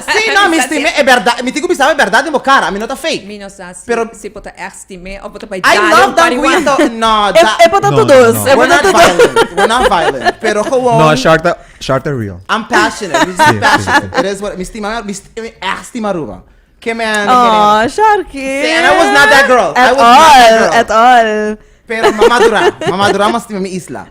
Sí, no, mi stim'é e bèrdat. Mi tin ku bisa e bèrdat den bo kara. Mi no ta fake. Mi no sa si, Pero- si bo ta ègt stim'é òf bo ta bai I dal love un pariwan. Danguito. No, E, da, e por ta No, tur no, dos. no. E por we're ta not tur dos. violent. We're not violent. Pero gewoon, No, Shark ta, Shark ta real. I'm passionate. Mi Sí, sí, passionate. sí. It is what, mi stima, mi stima, echt stima Aruba. Ke man. Oh, Sharky. See, and I was not that girl. I At was not that all, girl. at all. Pero mama dura, mama dura mas stima mi isla.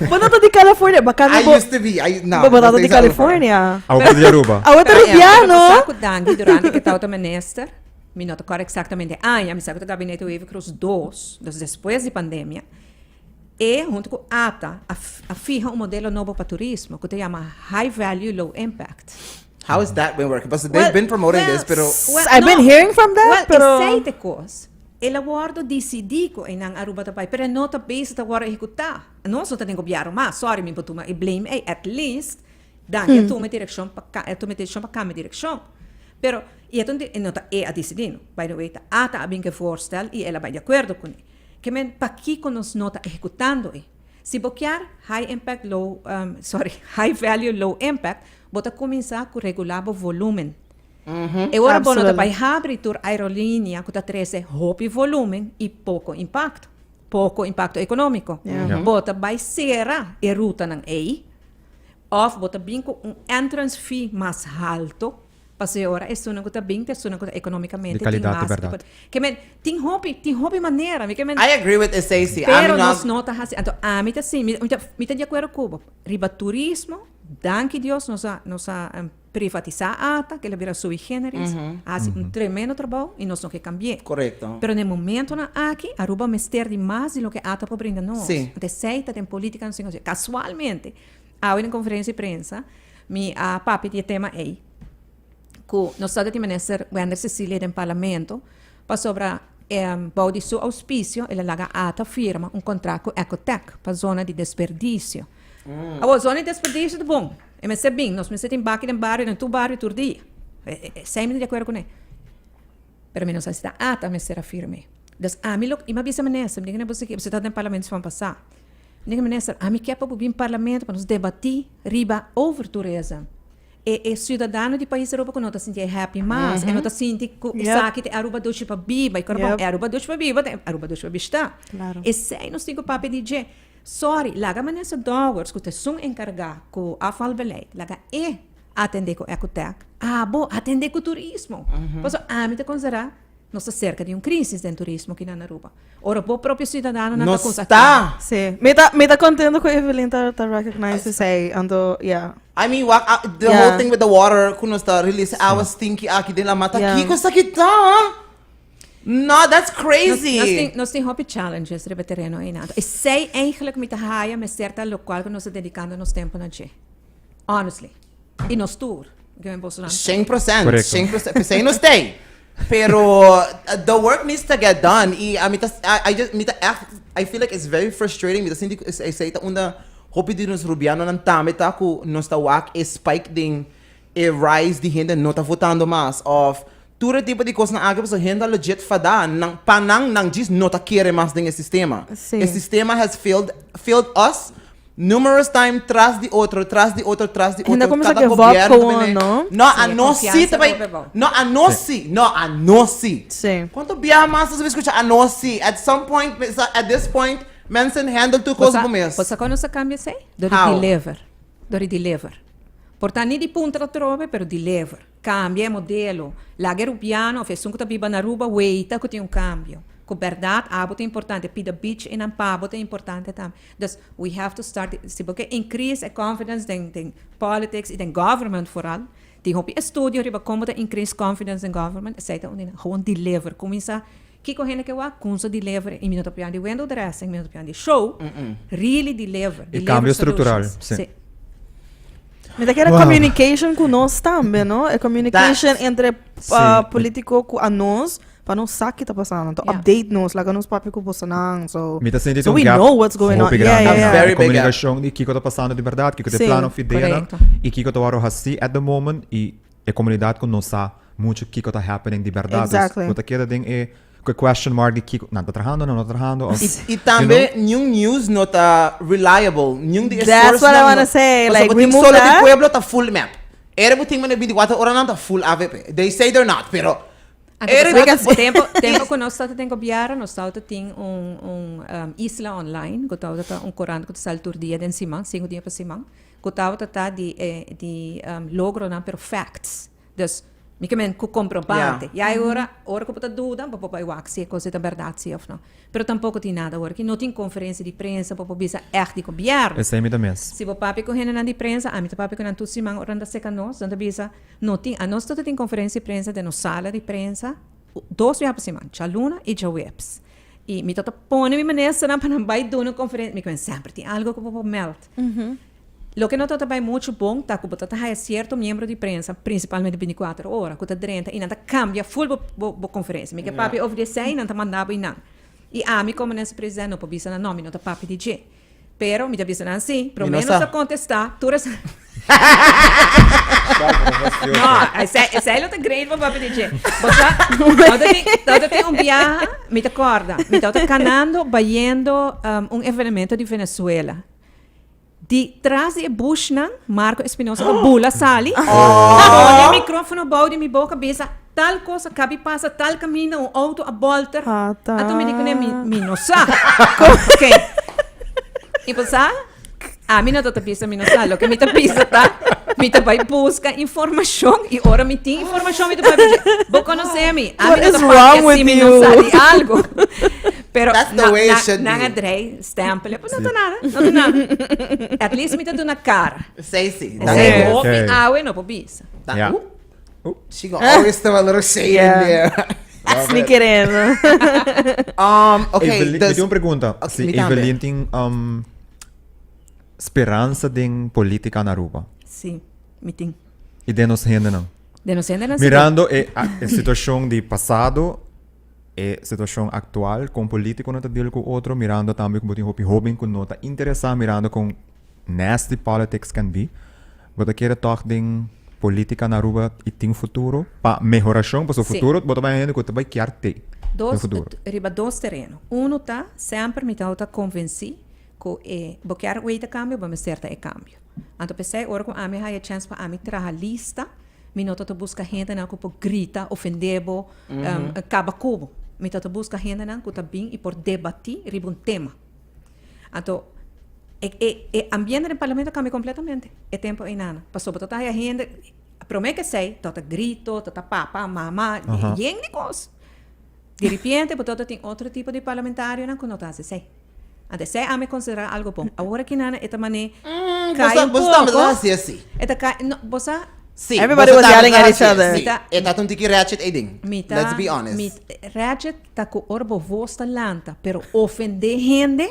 Bo no ta di California, bacana I bo. used to be. I, no, Bo no ta no di te Aruba. California. Awo di Aruba. Awo ta Rubiano. Pero sa ku Dangui durante ku tabata minister, mi no ta kòrda eksaktamente aña, mi sa ku ta Gabinete Wever Croes dos, dus despues di pandemia, e huntu ku ata a a fiha un modelo nobo pa turismo ku ta yama high value low impact. How is that been working? Pasobra they've been promoting this, pero I've been hearing from that, well, pero- esei ta e kos. El a wordo disidí ku einan Aruba ta bai, pero e no ta bezig ta wordo ehekutá. Nos no ta den gobièrnu mas, sorry mi por tuma e blame ei, at least Dangui a tuma e direkshon pa a tuma e desishon pa kambia direkshon. Pero, i e ta un e no ta e a disidí no, by the way, ta ata a bin ku e voorstel i el a bai di akuerdo kuné. Ke men, pakiko nos no ta ehekutando e? Si bo kier high impact low, sorry, high value low impact, bo ta kuminsá ku regulá bo volúmen. E ora bo no ta bai habri tur aerolínea ku ta trese hopi volúmen i poko impakto, poko impakto ekonómiko. Bo ta bai sera e rutanan ei òf bo ta bin ku un entrance fee mas halto Pasobra e ora esunnan ku ta bin ta esunnan ku ta economicamente Di tin calidad di mas. berdad. Ke men tin hopi, tin hopi manera. Mi ke men I agree with esei si. Ami Pero no nos no ta hasi. Anto ami ta si, mi ta mi ta di akuerdo ku bo. Riba turismo, danki Dios nos a nos a privatisá ata, ke el a bira sui generis, a hasi un tremendo trabou i nos no ke kambi'é. Korekto. Pero na e momentonan aki, Aruba mester di mas di loke ata por brinda nos. Si. Anto esei ta den politica nos tin ku hasi. Kasualmente, Awe den conferencia di prensa mi a papia di e tema ey cu nos ta di minister Wender Cecilia den parlamento pasobra bou di su auspicio el a laga ata firma un contract cu Ecotec pa zona di desperdicio. Awor zona di desperdicio ta bon e mester bin nos mester tin baki den bario den tur bario tur dia esey mi ta di acuerdo cune. Pero mi no sa si ta ata mester a firme. Dus ami lo i mi a bisa minister mi di bo si ta den parlamento siman pasa. Meneer Minister, ami ke pa bo bin parlamento pa nos debatí riba overtourism. E e ciudadano di pais Aruba ku no ta sinti e happy mas, e no ta sinti ku esaki ta e Aruba dushi pa biba, i kor bon, e Aruba dushi pa biba ta e Aruba dushi pa bishita. Esei nos tin ku papia di dje. Sorry, laga Minister Dowers ku ta esun enkargá ku afvalbeleid, laga e atendé ku Ecotec, abo atendé ku turismo. Pasobra ami ta konsiderá Nos ta cerca di un crisis den turismo aki na Aruba. Ora bo propio ciudadanonan ta Nos cosa ta! Sí. Mi ta, mi ta contento cu Evelyn ta, ta recognize esey. Anto, yeah. I mean, wak, ah, the Yeah. whole thing with the water, cu nos ta release awa stinky aki den la mata. Yeah. Kico esaki ta? No, that's Nos, crazy. nos tin, nos tin hopi challenges riba e tereno einan. Esey eigenlijk mi ta haya mester ta locual cu nos ta dedicando nos tempo na dje. Honestly. I nos tur. 100%, Correcto. 100%. P'esei nos t'ei. Pero the work needs to get done. I ami ta, I, I just, mi ta echt, I feel like it's very frustrating. Mi ta sinti ku esei ta unda hopi di nos rubianonan tambe ta ku nos ta wak e spike den e rise di hende no ta votando mas of tur e tipo di kosnan aki pasobra hende ta legit fada nan pa nan nan djis no ta kere mas den e sistema. Sí. E sistema has failed failed us numerous time tras di otro tras di otro tras di Hende otro kuminsá kada give up gobierno ta gewoon, bini no? no Sí, a e nos sí konfiansa ta bai hopi abou. no a nos sí no a nos sí Sí. Kuantu bia mas nos a skucha a nos sí at some point at this point mensen handle tur kos bo mes. Bo sa kon nos a kambia esei? Dor di How? deliver. Dor di deliver. Por ta ni di puntra atrobe, pero deliver. Kambia e modelo. Laga e rubiano of esun ku ta biba na Aruba weita ku tin un kambio. Ku bèrdat abo ta importante, pida beach einan pa bo ta importante tambe. Dus we have to start, si bo ke increase e confidence den den politics i den government vooral, tin hopi estudio riba kon bo ta increase confidence den government, esei ta un di nan. Gewoon deliver. Kuminsá Kiko hende ke wak kunsa deliver i mi no ta pian di window dressing, mi no ta pian di show, really deliver. E cambio structural, si. Si. Mi ta kere Wow. communication ku nos tambe, no? E communication entre Sí. politico ku anos, pa nos sa ki ta pasando. To Ja. update nos, laga nos papia ku bosonan, so. Mi ta sinti So un we gap know what's going on. hopi Yeah, grandi. yeah, yeah. Very big gap. Comunicacion di kiko ta pasando di berdad, kiko ta Sí. plan of ideanan Correcto. y kiko ta worde haci at the moment y E comunidad cu no sa mucho kico ta happening di berdad. Dus Exactly. bo ta keda den e cu e question mark di kico, nan ta trahando, nan no ta trahando. Of, I tambe niun news no ta reliable. Niun di e That's source what I nan wanna no- say, Pasobra like, bo tin remove Solo di that. pueblo ta full map. Ere bo tin mane 24 ora nan ta full AVP. They say they're not, pero Anto ere pasá bo- tempo, tempo ku nos tabata den gobièrnu, nos tabata tin un, un um, isla online, ku tabata un korant ku ta sali tur dia den siman, sinku dia pa siman. Ku tabata ta di e di logronan pero facts. Dus mi ke men ku comprobante. Ya e ora ora ku bo ta duda bo por bai wak si e kos ei ta bèrdat si òf no. Pero tampoko tin nada awor aki. No tin konferensia di prensa bo por bisa ègt di gobièrnu. Esei mi ta mes. Si bo papia ku hendenan di prensa, ami ta papia ku nan tur siman ora nan ta seka nos, nan ta bisa no tin. Anos ta tin konferensia di prensa den nos sala di prensa dos bia pa siman, djaluna i djaweps. I mi ta ta pone mi ministernan pa nan bai duna un konferensia. Mi ke men semper tin algu ku bo por mèld. Loke no ta ta bai muchu bon ta ku bo ta ta haya sierto miembro di prensa, prinsipalmente bintikuater ora, ku ta drenta i nan ta kambia ful bo bo bo konferensia. Mi ke papia over di esei, nan ta manda bo i nan. I ami komo minister president no por bisa nan no, mi no ta papia di dje. Pero mi ta bisa nan si, promé Mi no nos sa. a kontestá tur es No, esei esei lo ta great pa papia di dje. Bo sa, tabata tin tabata tin un biaha, mi ta kòrda, mi tabata kanando bayendo un evenemento di Venezuela. Di tras di e bushnan, Marco Espinosa ta bula sali, pone e microfono bou di mi boca bisa, tal cosa kabi pasa tal caminda, un auto a bolter. Ata. Anto mi di kuné, mi, mi no sa. Ok. I bo sa, ami no ta ta bisa mi no sa. Loke mi ta bisa ta, mi ta bai buska informashon i ora mi tin informashon mi ta bai bisa, bo konosé mi, ami What no ta is papia wrong with si mi no you? sa di algo. Pero That's the na, way it na, should nan be. a drei stempel, pero no ta nada, no ta nada. At least mi ta duna cara. Sei si. Esei Da- Ok. hopi awe no por bisa. da- Ja. She gonna always throw a little shade in Yeah. there. Sneak it in. Okay, Evelyn, mi dus- tin un pregunta. Ok, Si mi tambe. Evelyn tin um, speransa den politica na Aruba. Sí, mi tin. Y den nos hendenan. Den nos hendenan sí. Mirando e, a- e situacion di pasado E situacion actual con politiconan ta deal cu otro, mirando tambe cu bo tin hopi hoben cu no ta interesa, mirando con nasty politics can be, bo ta kere toch den politica na Aruba y tin futuro pa mehoracion, pasobra Sí. futuro bo ta bay hende cu ta bay kier te den Dos, futuro. riba dos tereno. Uno ta, semper mi tabata convenci cu e bo kier weta cambio, bo mester ta e cambio. Anto p'esey ora cu ami haya chance pa ami traha lista, Mi no ta ta buska hendenan ku por grita, ofendé bo, kaba ku bo. Mi ta ta buska hendenan ku ta bin i por debatí riba un tema. Anto, e e e ambiente den parlamento a kambia kompletamente e tempu einana. Pasobra bo ta ta haya hende, promé ke esei, ta ta grito, ta ta papa, mama, yen di kos. Di ripiente bo ta ta tin otro tipo di parlamentarionan ku no ta hasi esei. Anto esei ami konsiderá algu bon. Awor aki nana e ta man'é kai un Bo sa poko. hasi así. E ta kai, no, bo sa. Sí, Everybody bo was sa yelling at tambe each ta hasi other. así. E ta un tiki ratchet ei ding. Mi ta, Let's be honest. Mi, ratchet ta ku ora bo vos ta lanta, pero ofendé hende,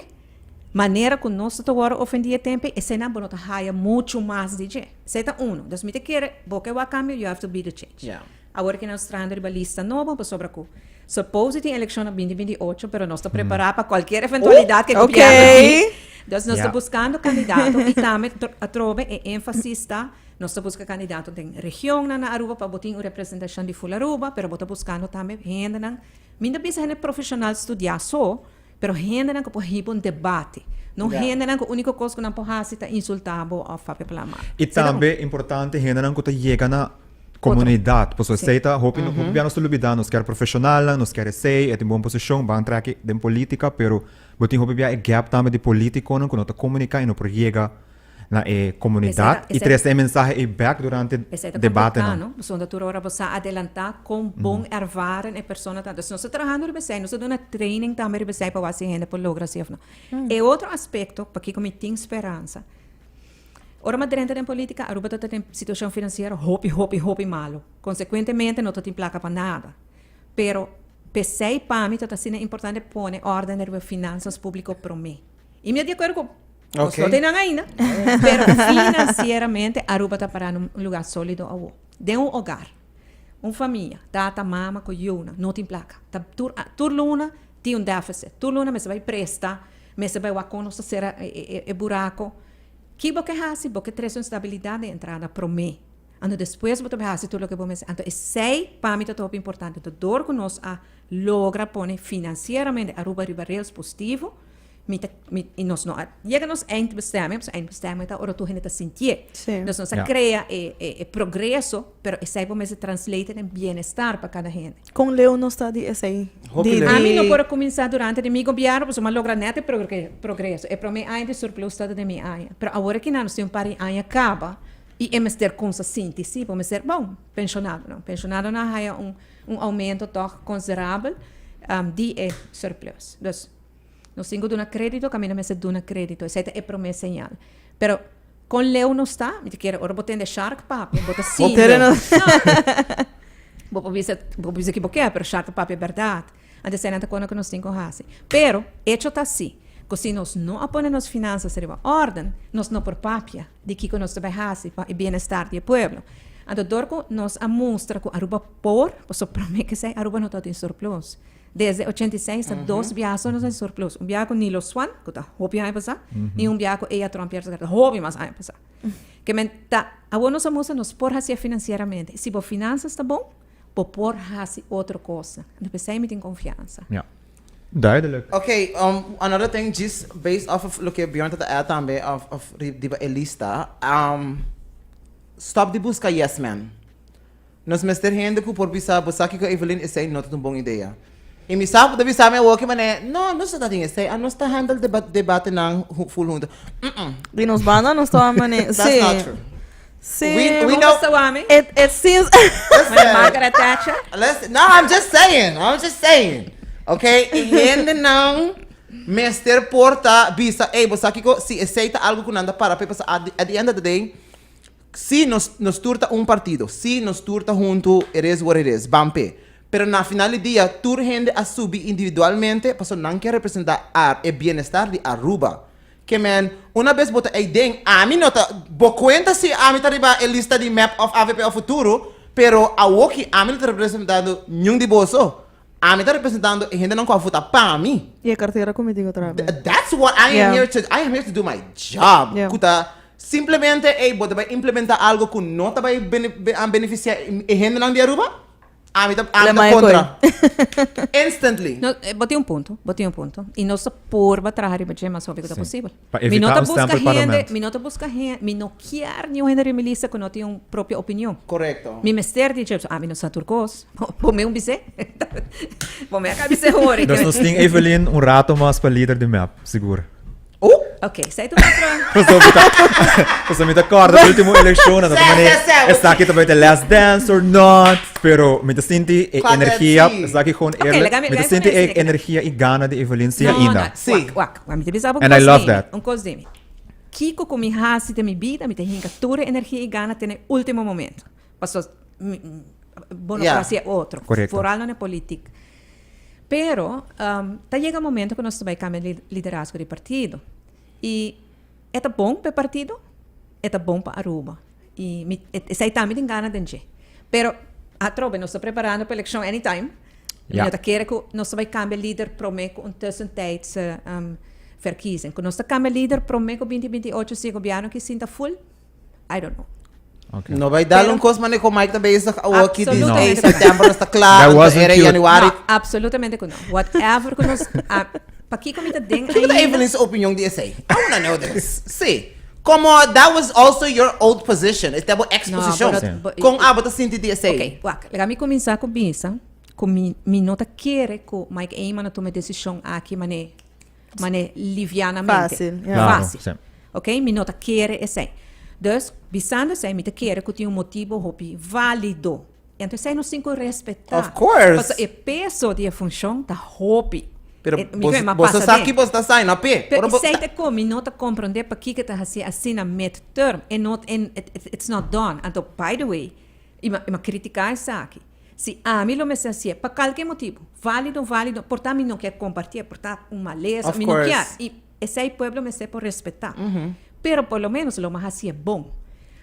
manera ku nos ta wòrdu ofendí e tempu, eseinan bo no ta haya muchu mas di dje. Esei ta uno. Dus mi ta kere, bo ke wak kambio, you have to be the change. Yeah. Awor ke nos trahando riba lista nobo pasobra ku suppose tin elekshon na binti binti ocho pero nos ta prepará pa kualkier eventualidat ke gobièrnu tin. Dus nos ta buskando kandidato i tambe atrobe e énfasis ta. Nos ta buska kandidato den regionnan na Aruba pa bo tin un representashon di ful Aruba, pero bo ta buskando tambe hendenan, mi no ta bisa hende profeshonal studiá so, pero hendenan ku por hiba un debate. No hendenan ku úniko kos ku nan por hasi ta insultá bo òf papia palabra malo. I tambe importante hendenan ku ta yega na komunidat. Pasobra esei ta hopi hopi bia nos ta lubidá, nos kier profeshonalnan, nos kier esei, e tin bon posishon, ban traki den polítika, pero bo tin hopi bia e gap tambe di polítikonan ku no ta komuniká i no por yega na e komunidat i trese e mensahe ei bèk durante debatenan. Esei ta kompliká, no? Pasobra tur ora bo sa adelantá kon bon ervaren e persona ta. Dus nos ta trahando riba esei, nos ta duna training tambe riba esei pa wak si hende por logra así òf no. E otro aspekto pakiko mi tin speransa, ora mi a drenta den polítika Aruba ta den situashon finansiero hopi, hopi, hopi malu. Konsekuentemente no ta tin plaka pa nada. Pero p'esei pa mi ta asina importante pone órden riba finansas públiko promé. I mi a di akuerdo ku Nos no tin nan ainda, pero financieramente Aruba ta para na un lugar solido awo. Den un hogar, un famia, tata, mama cu yiunan, no tin placa. Ta tur, tur luna tin un deficit. Tur luna mester bay presta, mester bay wak con nos ta cera e buraco. Ki bo ke haci? Bo ke trece un stabilidad den entrada prome. Anto despues bo ta bay haci tur loke bo mester. Anto esey pa mi ta hopi importante. Anto door cu nos a logra pone financieramente Aruba riba rails positivo, Mi ta, mi, i nos no a yega nos eindbestemming, pasobra eindbestemming ta ora tur hende ta sintié. Sí. Dus nos a Ja. krea e, e, e progreso, pero esei bo mester translate den bienestar pa kada hende. Kon leu nos ta di esei? Hopi Di, leu. Ami no di, por a kuminsá durante di mi gobièrnu, pasobra mi a logra nèt e progre, progreso. E promé aña di surplus tabata den mi aña. Pero awor aki nan nos tin un par di aña kaba i e mester kumsa sinti sí, bo mester, bon, penshonadonan. Penshonadonan a haya un, un oumento tòg konsiderabel, di e surplus. Dus. Nos tin ku duna krédito kaminda mester duna krédito. Esei ta e promé señal. Pero kon leu nos ta? Mi ta kere ora bo tende shark papia, bo ta sinti. No. Bo por bisa, bo por bisa ki bo ke, pero shark ta papia bèrdat. Anto eseinan ta kosnan ku nos tin ku hasi. Pero, echo ta si, ku si nos no a pone nos finansas riba órden, nos no por papia di kiko nos ta bai hasi pa e bienestar di e pueblo. Anto dor ku nos a mustra ku Aruba por, pasobra promé ku esei Aruba no tabatin surplus. Desde 86 ta dos biaha so nos a surplus. Un biaha ku Nilo Swan, ku ta hopi aña pasá, i un biaha ku Ea Tromp Pierre ta hopi mas aña pasá. Ke men ta awor nos a mustra nos por hasié finansieramente. Si bo finansas ta bon, bo por hasi otro kosnan. Anto p'esei mi tin konfiansa. Ja. Duidelijk. Ok, another thing just based off of loke Bjorn ta ta add tambe of of riba e lista, stop di buska yes men. Nos mester hende ku por bisa, Bo sa kiko Evelyn, esei no ta un bon idea. I mi sa bo ta bisa mi awoki manera, No, nos no ta tin esei, anos ta handle deba debatenan ful huntu. Mm-mm. Di nos banda nos ta mane, That's sí. not true. Sí. We Bo know. sa wami? It seems Mane Margaret Thatcher? Listen, no, I'm just saying, I'm just saying. Okay, e hendenan mester por ta bisa, Ey, bo sa kiko, si esei ta algu ku nan ta para p'e, pasobra at the, at the end of the day, Sí, nos, nos tur ta un partido. Sí, nos tur ta huntu, it is what it is, ban p'e. Pero na final di dia, tur hende a subi individualmente pasobra nan ke representá a e bienestar di Aruba. Ke men, una bes bo ta ei den, ami no ta, bo kuenta si ami ta riba e lista di mep òf avp òf Futuro, pero awoki ami no ta representando niun di boso. Ami ta representando e hendenan ku a vota pa mi. I e kartera ku mi tin otra bes. That's what I am here to, I am here to do my job. Ku ta simplemente, ey, bo ta bai implementa algo ku no ta bai beneficia e hendenan di Aruba? Ami ta, ami ta kontra. Instantly. No, bo tin un punto, bo tin un punto. I nos ta purba traha riba dje mas hopi ku ta posibel. Pa Mi no evita ta un buska stempel hende, parlement. mi no ta buska hende, mi no kier niun hende riba mi lista ku no tin un propio opinion. Korekto. Mi mester di dje, ami no sa tur kos. Bo mi un bis'é. Bo mi a ka bis'é hori. Dus nos tin Evelyn un rato mas pa lider di mep, sigur. Uh! Ok, esei ta un otro. Pasobra mi ta, pasobra mi ta kòrda ultimo elekshon, nan ta Sè, manera, sè, sè. esaki ta bai ta last dance or not, pero mi ta sinti e Cuando energia, sí. esaki gewoon Ok, eerlijk, laga mi- mi ta laga mi sinti pone e asina keda. energia i gana di Evelyn si No, ainda. no, Sí. wak, wak, wak, mi ta bisa bo un And I kos love di mi, that. un kos di mi. Kiko ku mi hasi den mi bida, mi ta hinka tur e energia i gana te na e ultimo momento. Paso, mi, bo no por hasi e otro. Korekto. Vooral no na e politik. Pero, ta yega momento ku nos ta bai kambia liderazgo di partido. I e ta bon pa e partido, e ta bon pa Aruba. I mi, esei tambe tin gana den dje. Pero, atrobe, nos ta preparando pa elekshon anytime. Mi no ta kere ku nos ta bai kambia lider promé ku un tussentijdse verkiezing. Ku nos ta kambia lider promé ku 2028 si e gobièrnu ki sinta ful, I don't know. Okay. No bai dal Pero- un kos mane ku Mike ta bezig awoki di Absolutamente. hey, september nos ta kla, That anto wasn't era cute. januari. No, absolutamente ku no. Whatever ku nos a, pakiko mi ta den Kiko ta ainda? Evelyn's opinion di esei? I wanna know this. Sí. Como that was also your old position. Esta bo ex No, position. but not- but- Kon abo ta sinti di esei? Ok, wak, laga mi kuminsá ku bisa ku mi mi no ta kere ku Mike Eman a tuma e desishon aki mane mane livianamente. Fácil, ja. Claro, Fácil. sí. Ok, mi no ta kere esei. Dus, bisando esei, mi ta kere ku tin un motibo hopi válido. Anto esei nos tin ku respetá. Of course. Pasobra e peso di e funshon ta hopi. Pero E- mi bos, ma boso pasa sa den. ki bos ta sign up p'e. Pero Ora bo- esei ta kon mi no ta komprondé pakiko ta hasié asina midterm. E no, en, it, it, it's not done. Anto, by the way, i ma, i ma kritiká esaki. Si ami lo mester hasié, pa kalke motibu, válido, válido, por ta mi no kier kompartié, por ta un malesa, Of mi no kier. course. I esei pueblo mester por respetá. Pero por lo menos lo mas hasié bon.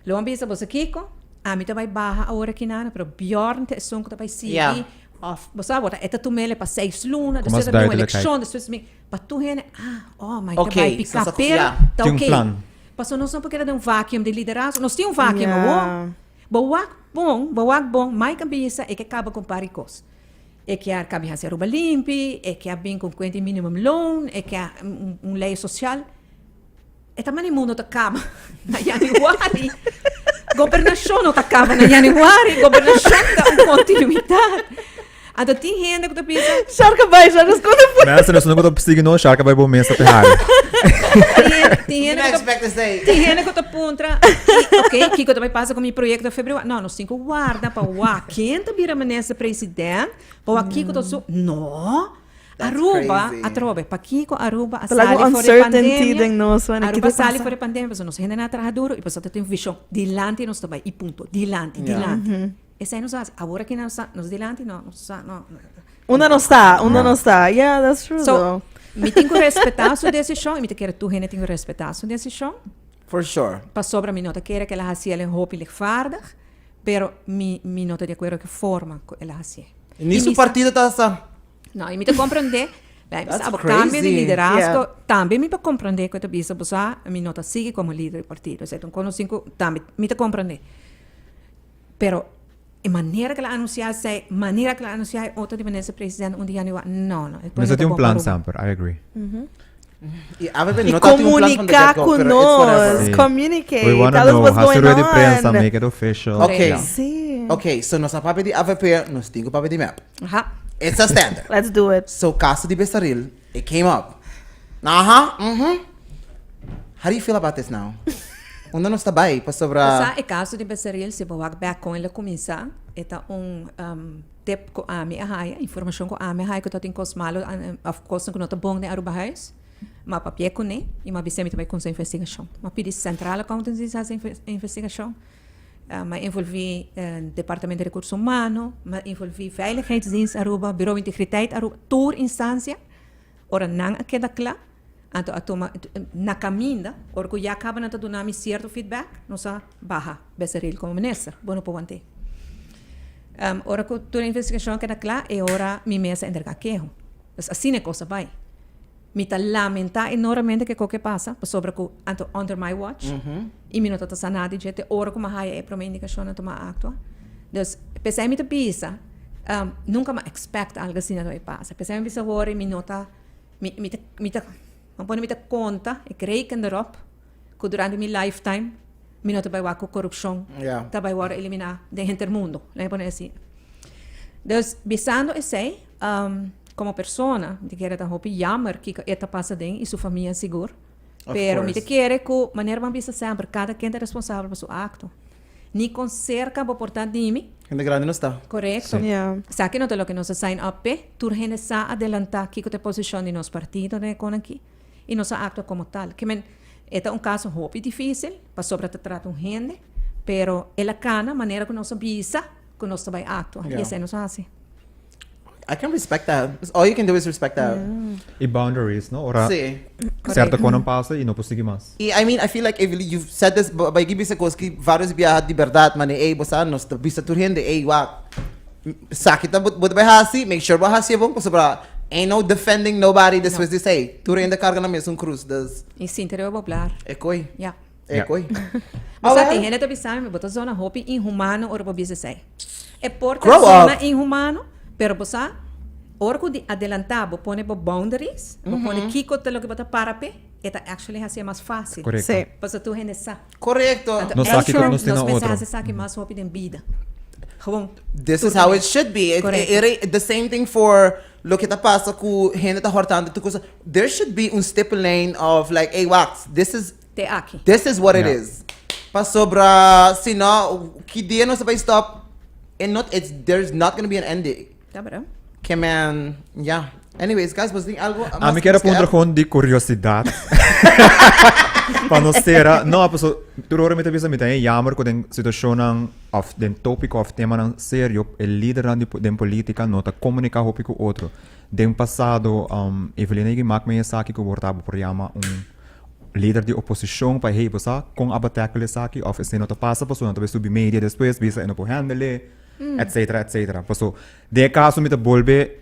Lo a bisa boso kiko, ami ta bai baha awor aki nana, pero Bjorn ta esun ku ta bai sigui, Yeah. òf bo sa bo ta e ta tum'é pa seis luna, Como despues as ta bin un duidelijkheid. elekshon, despues mi, pa tur hende, ah, oh, ma e ta Ok, bai piká, so sa- pero yeah. ta Tin un ok. plan. Pasobra nos no por keda den un vacuum di liderazgo, nos tin un vacuum Yeah. awor. Bo wak bon, bo wak bon, Mike a bisa e ke kaba ku un par di kos. E ke a kabi hasi Aruba limpi, e ke a bin ku un kuenta di minimum loon, e ke a un un lei sosial. E ta manda e mundo ta kaba na januari. Gobernashon no ta kaba na januari, gobernashon ta un kontinuidat. Anto tin hende ku ta bisa. Sharka bai, Sharka skonde fu. Mensen, nos no ta sigui nos, Sharka bai bo mesa pe hari. Tin You hende didn't ku ta expect to say. tin hende ku ta puntra, i ok, kiko ta bai pasa ku mi proyekto februari? No, nos tin ku warda pa wak ken ta bira minister president, pa wak kiko ta su, no! That's Aruba, crazy. atrobe, pakiko Aruba a Ta laga sali un for di uncertainty pandemia? den nos, wanneer Aruba kiko ta sali pasa? for di pandemia pasobra nos hendenan a traha duro i pasobra ta tin un vision. Dilanti nos ta bai i punto. Dilanti, Ja. dilanti. Esei nos a hasi. Awor aki nos ta, nos dilanti no, nos sa, no. Unda nos ta, unda nos ta. Yeah, that's true So, though. mi tin ku respetá su desishon i mi ta kere tur hende tin ku respetá su desishon. For sure. Pasobra mi no ta kere ku el a hasi el hopi lichtvaardig, pero mi mi no ta di akuerdo ku e forma ku el a hasié. Ni I su mi sa- partido ta sa. No, i mi ta komprendé, Bij mi That's sa, bo kambio di crazy. liderazgo, Yeah. tambe mi por komprendé ku e ta bisa bo sa, mi no ta sigui komo lider di partido. Esei ta un konosí ku tambe mi ta komprendé. Pero e manera ku el a anunsiá esei, manera ku el a anunsiá e otro di minister presidente un di januari, no, no. e Mester no ta tin un bon plan pa Aruba. semper, I agree. I AVP I no ta tin un plan from the komuniká get-go, ku pero it's whatever. nos. Sí. Communicate. We wanna Tell us know, what's hasi going rueda di prensa, on. make it official. Okay. Yeah. Sí. Ok, so nos a papia di AVP, nos tin ku papia di mep. Aha. It's a standard. Let's do it. So caso di Besaril, it came up. Aha, mhm. How do you feel about this now? Unda nos ta bai pasobra. Sa e caso di Besaril, si bo wak bek con el a cuminsa, e ta un um, tip cu ami a haya, informacion cu ami a haya cu ta tin cos malo of cosnan cu no ta bon den Arubahuis. M'a papia cune y m'a bisa mi ta bai cuminsa investigacion. M'a pidi Central Accountancy haci investigacion. M'a envolvi Departamento di Recurso Humano, m'a envolvi Veiligheidsdienst Aruba, Bureau Integriteit Aruba, tur instancia. Ora nan a keda kla, anto a tuma na kaminda, ora ku ya kaba nan ta duna mi sierto feedback, nos a baha Becerril komo minister. Bo no por want'é. Ora ku tur e investigashon a keda kla, e ora mi mes a entrega keho. Dus asina e kos a bai. Mi ta lamentá enormemente ke koke pasa, pasobra ku anto under my watch, i mi no ta ta sa nada di dje te ora ku mi a haya e promé indikashonnan tuma aktua. Dus, p'esei mi ta bisa, nunka mi a expect algu asina ta bai pasa. P'esei mi bisa awor mi no ta, mi mi ta mi ta, mi pone mi ta konta, ik reken erop, ku durante mi lifetime mi no ta bai wak ku korupshon ta bai wòrdu eliminá den henter mundu, laat mi pone asina. Dus, bisando esei, Como persona, mi ta kere ta hopi jammer kiko e ta pasa den y su famia sigur. Pero mi ta kere cu manera bo a bisa semper, cada ken ta responsabel pa su acto. Ni con cerca bo por ta di mi. Hende grandi no sta. Correcto. Esaki no ta loke nos a sign up p'e. Tur hende sa adelanta kiko ta e posicion di nos partido den e con aki y nos a actua como tal. Ke men, e ta un caso hopi dificil pasobra ta trata un hende, pero el a cana manera cu nos a bisa cu nos ta bay actua y esei nos a haci. I can respect that. All you can do is respect that. Y boundaries, no? Ora Sí. cierto conan pasa y no por sigui mas. Y I mean, I feel like Evely, you've said this, but bay bisa cos ki varios biaha di berdad, mane, ey, bo sa, nos ta bisa tur hende, ey, wak, saki ta bo ta bay haci, make sure bo haci e bon, pasobra ain't no defending nobody despues di esey. Tur hende carga nan mesun cruz, dus. Y sinti riba bo blar. E coi. Ya. E koi. Bo sa tin hende ta bisa mi bo ta zona hopi inhumano ora bo bisa esei. E por ta Grow zona up. inhumano, pero bo sa ora ku di adelantá bo pone bo boundaries, bo pone kiko ta loke bo ta para p'e, e ta actually hasié mas fásil. Korekto. Sí. Pasobra tur hende sa. Korekto. Anto Nos sa kiko actually nos tin nos na mester otro. hasi esaki mas hopi den bida. Gewoon. This tur is how hende. it should be. It, Korekto. it, it, the same thing for loke ta pasa ku hende ta hortando tur cosa. There should be un stipulane of like, hey, wacht, this is Te aki. This is what it Ja. is. Pasobra si no, ki dia nos ta bay stop? E not, it's, there's not gonna be an ending. Ta bra. Ke men, ja. Anyways, guys, bos tin algo A mi kier a puntra gewoon di curiosidad. Pa no cera. No, paso tur ora mi ta bisa mi ta e jammer cu den situacionnan of den topico of temanan serio e lidernan di den politica no ta comunica hopi cu otro. Den pasado Evelyn a yega mak me esaki cu por ta bo por yama un lider di oposicion pa hey bo sa con a tackle esaki of esey no ta pasa pasobra nan ta bay subi media despues bisa e no por handle etcetera etcetera. Paso den e caso mi ta bolbe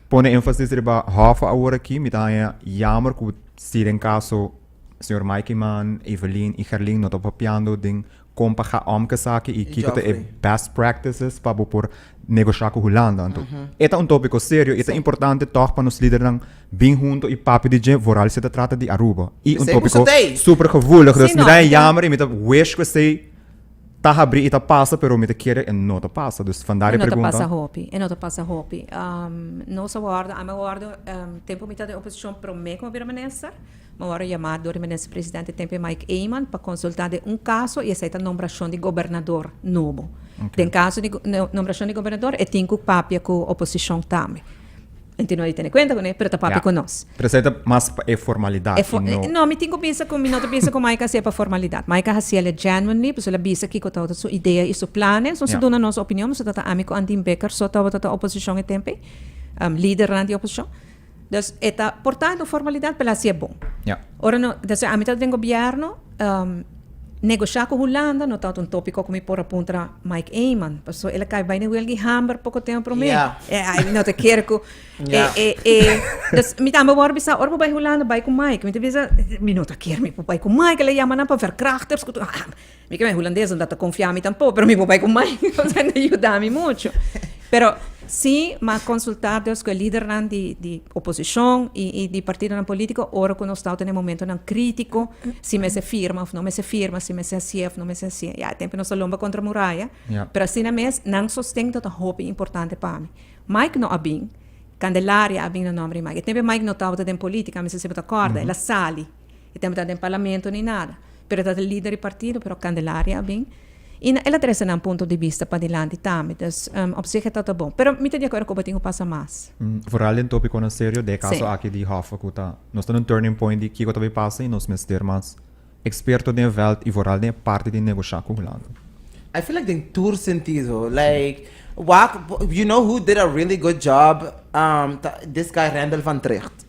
pone enfasis riba Hoffa awor aki mi ta haña jammer cu si den caso señor Mike Eman, Evelyn y Gerlin no ta papiando den kon pa ga om ku esaki i kiko ta e best practices pa bo por negoshá ku Hulanda. Anto, e ta un tópiko serio i ta importante tòg pa nos lidernan bin hunto i papia di dje, vooral si ta trata di Aruba. I un tópiko super gevoelig. Dus mi ta jammer i mi ta wish ku esei ta habrí i ta pasa, pero mi ta kere e no ta pasa. Dus vandaar e pregunta. E no ta pasa hopi, e no ta pasa hopi. Nos a wòrdu, ami a wòrdu, tempu mi ta den oposishon promé ku mi a bira minister, Mi a wòrdu yamá dor di Minister Presidente tempe Mike Eman pa konsultá den un kaso i esei ta nombrashon di gobernador nobo. Den kaso di nombrashon di gobernador e tin ku papia ku oposishon tambe. E tin no di tene kuenta kuné, pero ta papia ku nos. Pero esei ta mas pa e formalidat i no. No, mi tin ku bisa ku mi no ta bisa ku Mike a hasié pa formalidat. Mike a hasié el genuinely pasobra el a bisa kiko tabata su idea i su planes. Nos a duna nos opinion pasobra ta ami ku Andin Bikker so tabata ta oposishon e tempe, lidernan di oposishon. Dus e ta por tanto formalidad pero hacié bon. Ja. Ora no, dus ami ta den gobierno, um, negociá cu Hulanda no tabata un tópico cu mi por a puntra Mike Eman. Paso el a cai bai na Wilgie Hamber poco tempo promé. Ja. Eh, ai, no te kier cu Ja. eh, eh, eh, dus mi tambe word bisa, ora bo bai Hulanda, bai cu Mike. Mi ta bisa, mi no ta kier mi por bai cu Mike. El a yama nan pa verkrachters. Cu tu, ah, Mi ke men hulandes no ta konfia mi tampoco, pero mi por bai ku Mike, osea no yuda mi mucho. Pero si m'a konsultá dus ku e lidernan di di oposishon i i di partidonan polítiko ora ku nos tabata den momentonan krítiko, si mester firma òf no mester firma, si mester hasié òf no mester hasié. Ya, e tempu nos ta lomba kontra muraya, pero asina mes nan sosten ta hopi importante pa mi. Mike no a bin, Candelaria a bin na nòmber di Mike. E tempu Mike no tabata den polítika, mi sa si bo ta kòrda, el a sali. E tempu tabata den parlamento ni nada. Pero e tabata lider di partido, pero Candelaria a bin. I el a trese nan punto di bista padilanti tambe. Dus op zich e tabata bon. Pero mi ta di akuerdo ku bo tin ku pasa mas. Vooral den topikonan serio, den e kaso aki di Hoffa ku ta nos ta na un turning point di kiko ta bay pasa i nos mester mas eksperto den e vèlt i vooral den e parti di negoshá ku Hulanda. I feel like den tur sentido. Like, wak, you know who did a really good job? Um, ta this guy Randall van Tricht.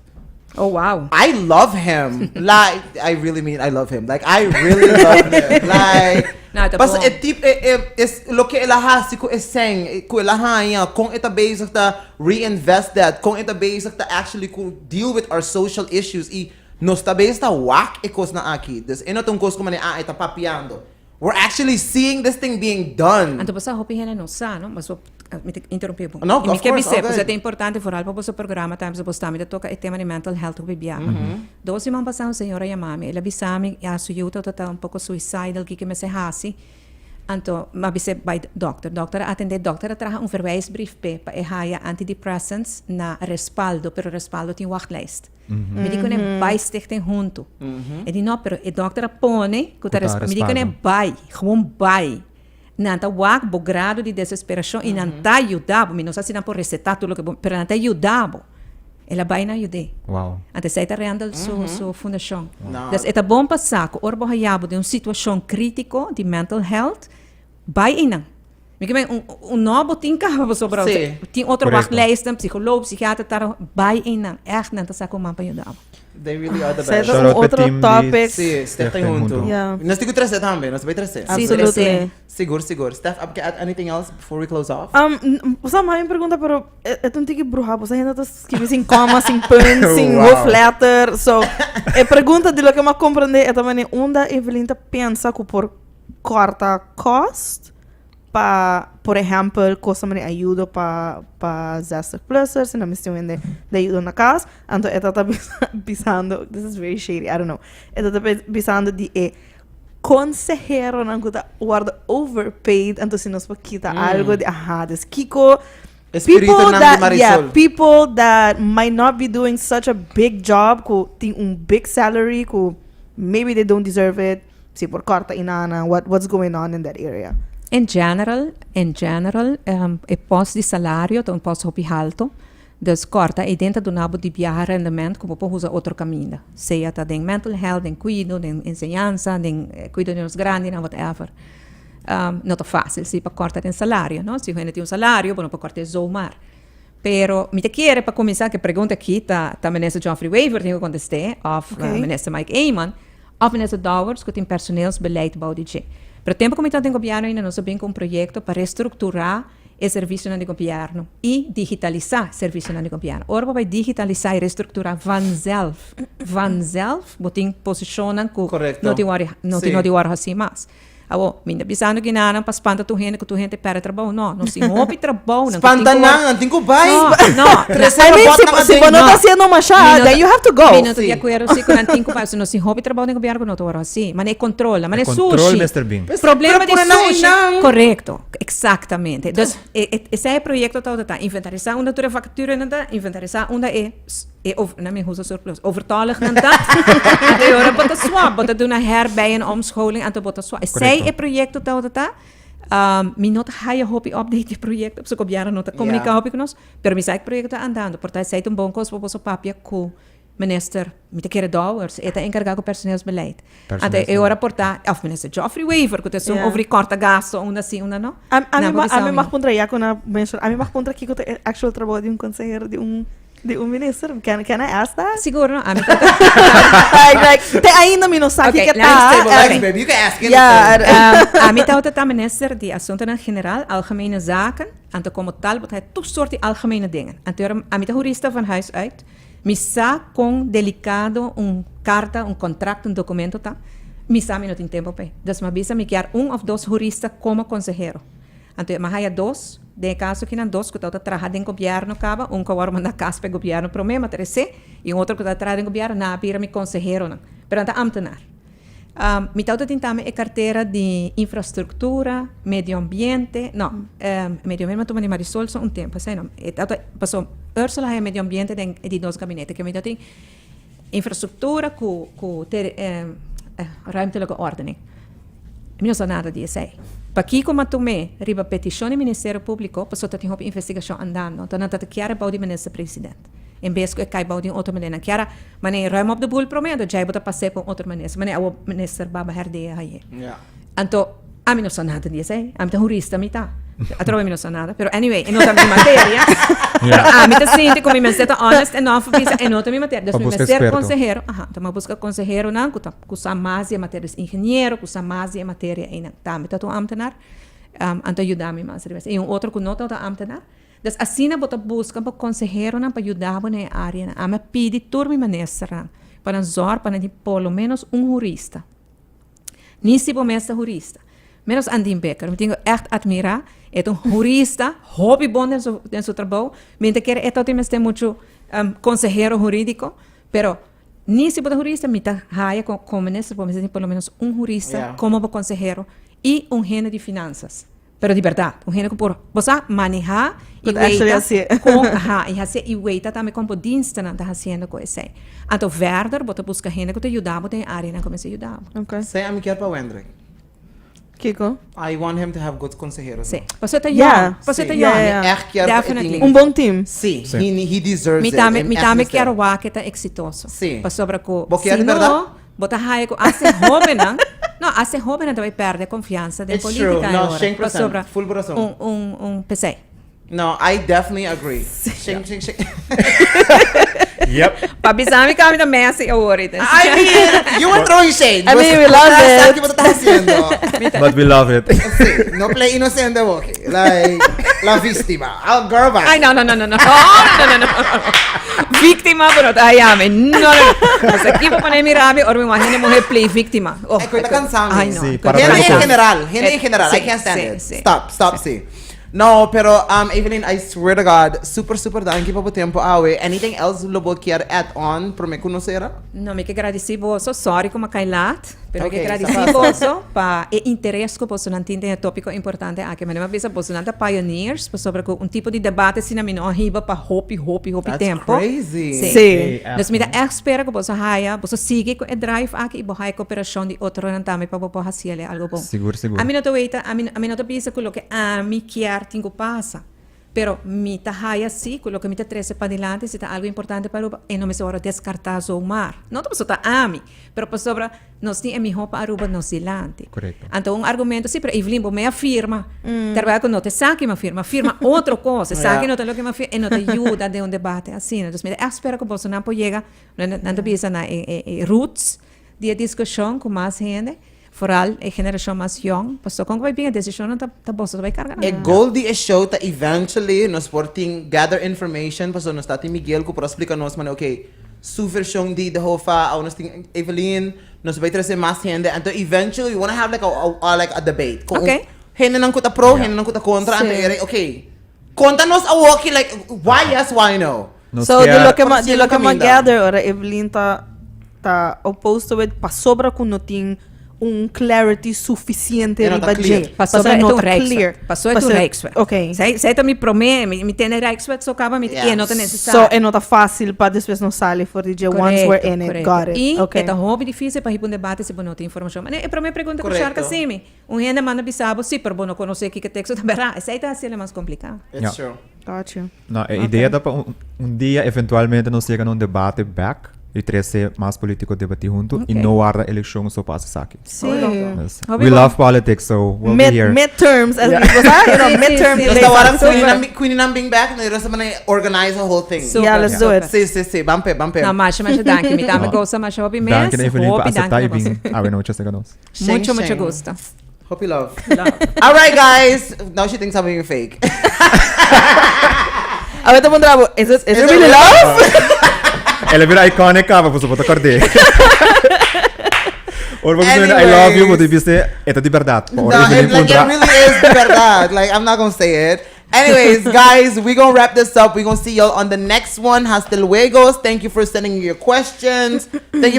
Oh wow. I love him. Like, I really mean I love him. Like, I really love him. Like, No, ta pas bon. e tip, e, e, es, loke el a hasi ku e seng, e, ku el a haña, kon e ta bezig ta reinvest that, kon e ta bezig ta actually ku deal with our social issues i nos ta bezig ta wak e kosnan aki. Dus e no ta un kos ku manera, ah, e ta papiando. We're actually seeing this thing being done. Anto boso hopi hende no sa, no? Mas bo, mi ta interrumpí bo. No, I mi of ke course, bis'é, all pasobra good. ta importante vooral pa boso programa tambe, pasobra bo tambe ta toka e tema di mental health hopi biaha. Dos siman pasá un señora yama mi, el a bisa mi, ya, su yu tabata ta un poko suicidal, kiko mester hasi. Anto, mi a bis'é bai dòkter. Dòkter a atendé, dòkter a traha un verwijsbrief p'e pa e haya antidepressants na Respaldo, pero Respaldo tin wachtlijst. Mi di kuné bai stichting huntu. E di no, pero e dokter a pone ku ta resp. Mi di kuné bai, gewoon bai. Nan ta wak bo grado di desesperashon i nan ta yuda bo. Mi no sa si nan por resetá tur loke bo, pero nan ta yuda bo. El a bai nan yud'é. Wow. Anto esei ta Randall su su fundashon. Dus e ta bon pa sa ku ora bo haya bo den un situashon krítiko di mental health, bai einan. Mi ke men un un nobo tin kaba pasobra Sí. tin otro Correcto. wachtlijsten, psicoloog, psichiater tar bai einan. Echt nan ta sa con man pa yuda bo. They really are the Zij best. dat Shout een out pa otro team di topic. Sí, Stichting Hunto. Ja. Nos tin ku trese tambe, nos bay trese. Absolutely. Sigur, sigur. Steph, abo ke add anything else before we close off? Um, n- sa mami pregunta, pero e, e un tiki bruha, bo sa hende ta skibi sin comma, sin punt, sin Wow. hoofdletter. So, e pregunta di loke m'a comprende e ta mane unda Evelyn ta pensa ku por corta cost pa, por ehempel, cosa mane ayudo pa pa 60 plussers, si nan mester un hende di ayudo na cas, anto e ta ta bisando, this is very shady, I don't know, e ta ta bisando di e conseheronan cu ta wordo overpaid, anto si nos por kita algo di, aha, dus kico Espiritu people nan di that, Marisol. yeah, people that might not be doing such a big job cu tin un big salary cu maybe they don't deserve it, si por corta inana, what, what's going on in that area? In general, in general, um, e post di salario ta un post hopi halto. Dus corta e den ta duna bo di biaha rendement cu bo por usa otro caminda. Sea ta den mental health, den cuido, den enseñansa, den eh, cuido di nos grandinan, whatever. Um, no ta fácil si pa corta den salario, no? Si hende tin un salario, bo no por corta zomaar. Pero mi ta kere pa cuminsa, cu pregunta aki ta, ta minister Geoffrey Wever tin cu conteste, of Okay. minister Mike Eman, of minister Dowers cu tin personeelsbeleid bou di dje. Pero tempo cu mi ta den gobierno ainda nos a bin cu un proyecto pa restructura e servicionan di gobierno y digitalisa servicionan di gobierno. Ora bo bay digitalisa y restructura vanzelf, vanzelf bo tin posicionnan cu Correcto. no tin worde, no tin Sí. no tin worde haci mas. Awo, mi ta bisando kinanan pa spanta tur hende ku tur hende pèrdè trabou. No, nos tin hopi trabounan ku Spanta tin ku nan, nan tin ku bai. No, no. Trese I mean, si, robotnan si bo aden. no No. ta haciendo masha, Mi no then ta- you have to go. Mi no ta Sí. di akuerdo si ku nan tin ku bai. Si nos tin hopi trabou den gobièrnu ku no ta wòrdu hasi. Mane e kontrola, mane E kontrol sushi. mester bin. Pues, Problema pero di pone nan sushi. einan. Korekto, eksaktamente. Dus e, e, esei e proyekto tabata ta inventarisá unda tur e vakaturanan ta, inventarisá unda e E over, na mi usa surplus. Overtalig nan ta. Anto e ora bo ta swap, bo ta duna herbij en omscholing, anto bo ta swap. Esei Correcto. e proyecto ta ta. Um, mi no ta haya hopi update di proyecto, pasobra gobierno no ta comunica Ja. hopi cu nos, pero mi sa e proyecto ta andando. Por ta esei ta un bon cos pa boso papia cu minister, mi ta kere Dowers, e ta encarga cu personeelsbeleid. Anto e ora por ta, of minister Geoffrey Wever, cu ta esun Ja. over di corta gasto, unda si, unda no. A, a, Nan mi, por ma, bisa a mi mi. mag puntra, ya cu na menciona, a mi mag puntra kico ta e actual trabou di un consehero di un Di un minister? Can, can I ask that? Sigur no, ami ta like, like, te ainda mi no sa Okay, kiko laat ta. me stable, Eh, okay. Baby, you can ask anything. Ja, Um, ami ta ta minister di Asuntonan General, Algemene Zaken. Anto como tal, bo ta tur soort di algemene dingen. Anto ami ta jurista van huis uit. Mi sa con delicado un carta, un contract, un documento ta. Mi sa mi no tin tempo p'e. Dus mi a bisa mi kier un of dos jurista como consehero. Anto mi a haya dos, den e caso aki nan dos cu ta traha den gobierno caba, un cu awor manda cas pa e gobierno prome, ma trece, y un otro cu ta traha den gobierno, nan a bira mi conseheronan, pero nan ta ambtenaar. Um, mi tawata tin tambe e cartera di infrastructura, medio ambiente, no, um, medio ambiente mi a tuma di Marisol so un tempo, esey no, e tawata, paso Ursula haya medio ambiente den e di dos gabinete, ke mi tawata tin infrastructura cu, cu ter, um, ruimtelijke ordening. Mi no sa nada di esei. Pakiko m'a tum'é riba petishon di Ministerio Públiko pasobra ta tin hopi investigashon andando. Anto nan ta ta kier e bou di Minister President. En bes ku e kai bou di un otro manera. Nan kier a manera ruim op de boel promé anto djei bo ta pas'é pa un otro minister. Manera awor Minister Baba Herdé a haye. Anto ami no sa nada di esei. Ami ta hurista mi ta. Atrobe mi no sa nada. Pero anyway, e no ta mi materia. Pero ami ta sinti ku mi mester ta honest enough pa bisa e no ta mi materia. Dus Pa mi buska mester eksperto. konsehero. Aha, anto mi a buska konseheronan ku ta Ku sa mas di e materia, dus ingeniero ku sa mas di e materia einan tambe ta un ambtenaar, anto a yuda mi mas riba esei. I un otro ku no ta un ambtenaar. Dus asina bo ta buska bo konseheronan pa yuda bo na e areanan. Ami a pidi tur mi ministernan pa nan zòrg pa nan tin por lo menos un hurista. Ni si bo mes ta hurista. Menos Andien Becker, mi tin ku ègt admirá. E ta un hurista hopi bon den su den su trabou. Mi ta kere e ta tin mester muchu konsehero hurídiko, pero Ni si bo ta hurista, mi ta haya cu como minister bo mester tin por lo menos un hurista Yeah. como bo consehero y un hende di finanzas. Pero di berdad, un hende cu por, bo sa, maneha y Cu ta actually weita hacié. con, aha, y hacié y weita tambe con bo dienstennan ta haciendo cu esey. Anto verder bo ta busca hende cu ta yuda bo den e areanan cu mester yuda bo. Okay. Sey ami kier pa Wendrick. Kiko? I want him to have good conseheros. Sí. Pasobra ta Yeah. yòn. Pasobra ta Sí. yòn. Yeah, yeah. Echt kier pa e Definitely. tin- Un bon team. Sí, Sí. he, he deserves Mi it. tambe, En mi echt tambe mester. kier wak e ta exitoso. Sí. Pasobra ku Bo kier si di berdad? no, bo ta haya ku hasta e hobennan. No, hasta e hobennan ta bay perde confiansa den It's true. politica No, ahora. 100%. Pasobra Full razon. Un, un, un p'esey. No, I definitely agree. Shing, shing, shing. Yep. Pa bisa mi cambia Messi awor. I mean, you were throwing shade. I mean, we love it. Kico bo ta haciendo? But we love it. Si, no play inocente, okay. Like, la víctima. Oh, girl, bye. Ay, no, no, no, no, no. Oh, no, no, no, no. Víctima, pero ay, ame. No, no, no. Pues aki pa pone mi rabia, ora mi imagina mujer play víctima. Oh, Ay, cuenta cansado. Ay, no. Sí, cuenta para Gente en cansado. general, gente en general, I Sí, can't stand sí, it. sí. Stop, stop, sí. No, pero Evelyn, I swear to God, super, super danki pa bo tempo awe. Anything else lo bo kier add on prome cu nos cera? No, mi ke gradici boso. Sorry cu mi a cay laat, pero mi ke Ok, gradici sa pasa. boso pa e interes cu bosonan tin den e topico importante aki. Manera mi a bisa, bosonan ta pioneers pasobra cu un tipo di debate asina mi no a hiba pa hopi, hopi, hopi That's tempo. crazy. Sí. Sí. Dus mi ta echt spera cu boso haya, boso sigui cu e drive aki y bo haya cooperacion di otronan tambe pa bo por haci el algo bon. Sigur, sigur. Ami no ta weta, ami, ami no ta bisa cu loke ami kier tin cu pasa, pero mi ta haya si cu loke mi ta trece padilanti si ta algo importante pa Aruba, e no mester worde descarta zomaar. No ta pasobra ta ami, pero pasobra nos tin e miho pa Aruba nos dilanti. Correcto. Anto un argumento, si, pero Evelyn, bo mei a firma. Terwijl cu no ta esaki mi a firma, firma otro cos. Esaki no ta loke mi a firma, e no ta yuda den un debate asina. Dus mi ta echt spera cu bosonan por yega, nan ta bisa na e, e roots di e discusion cu mas hende. Vooral e generacion mas yong, pasobra con cu bay bin e decisionnan ta ta boso ta bay carga nan. E goal di e show ta eventually nos por tin gather information pasobra nos ta tin Miguel cu por a splica nos manera ok su version di de Hofa awo nos tin Evelyn nos bay trece mas hende anto eventually we wanna have like a a like a debate cu Ok. hendenan cu ta pro Yeah. hendenan cu ta contra anto Sí. e rei ok conta nos awoki like why yes why no. Nos So, di kier- loke ma, Por di cielo loke ma caminda. gather ora Evelyn ta ta opposed to it pasobra ku no tin un clarity suficiente E no ta riba clear. dje. Pasobra Pasobra e ta no un ta Rijkswet. clear. Pasobra e ta un Pasobra- Rijkswet. Ok. Zij, zij ta mi prome, mi, mi tene Rijkswet so caba, mi, Yeah. e no ta necesario. So e no ta fácil pa despues no sali for di dje once we're Correcto, in it. correcto. Got it. Y Ok. e ta hopi dificil pa hiba un debate si bo no tin informacion. Ma e prome pregunta cu Correcto. Sharka hacimi. Un hende manda bisa bo, si, pero bo no conoce kiko teksto ta bera. Esey ta haciele mas complica. It's Ja. true. Got you. No, e idea ta pa un, un dia eventualmente nos yega na un debate back y trece mas politico debati hunto y Ok. no warda eleccion so pa haci esaki. Sí. Yes. Hopi We bon. love politics, so we'll be Mid, here. midterms, as we go, you know, Sí, sí, midterm sí. Nos debates. ta waran Super. Queen nan Queen nan bing back, nos ta manera organize the whole thing. Super, Yeah, let's do it. super. Sí, sí, sí, ban p'e, ban p'e. No, masha, masha danki. Mi tambe No. goza masha hopi mes. Danki na Evelyn pa Hopi acepta danki y na boso. bin awe nochi cerca nos. Sheng, Mucho, mucho sheng. gusto. Hopi love. Love. All right, guys. Now she thinks I'm being fake. Awor ta puntra bo, is it, is Is it it really real? love? El a bira iconic caba, pasobra bo ta cord'é. Ora bo bisa I love you, bo ta bisa e ta di berdad. Pa No, ora Evelyn it, like, it puntra. really is di berdad. Like, I'm not gonna say it. Anyways, guys, we gonna wrap this up. We gonna see y'all on the next one. Hasta luego. Thank you for sending your questions. Thank you.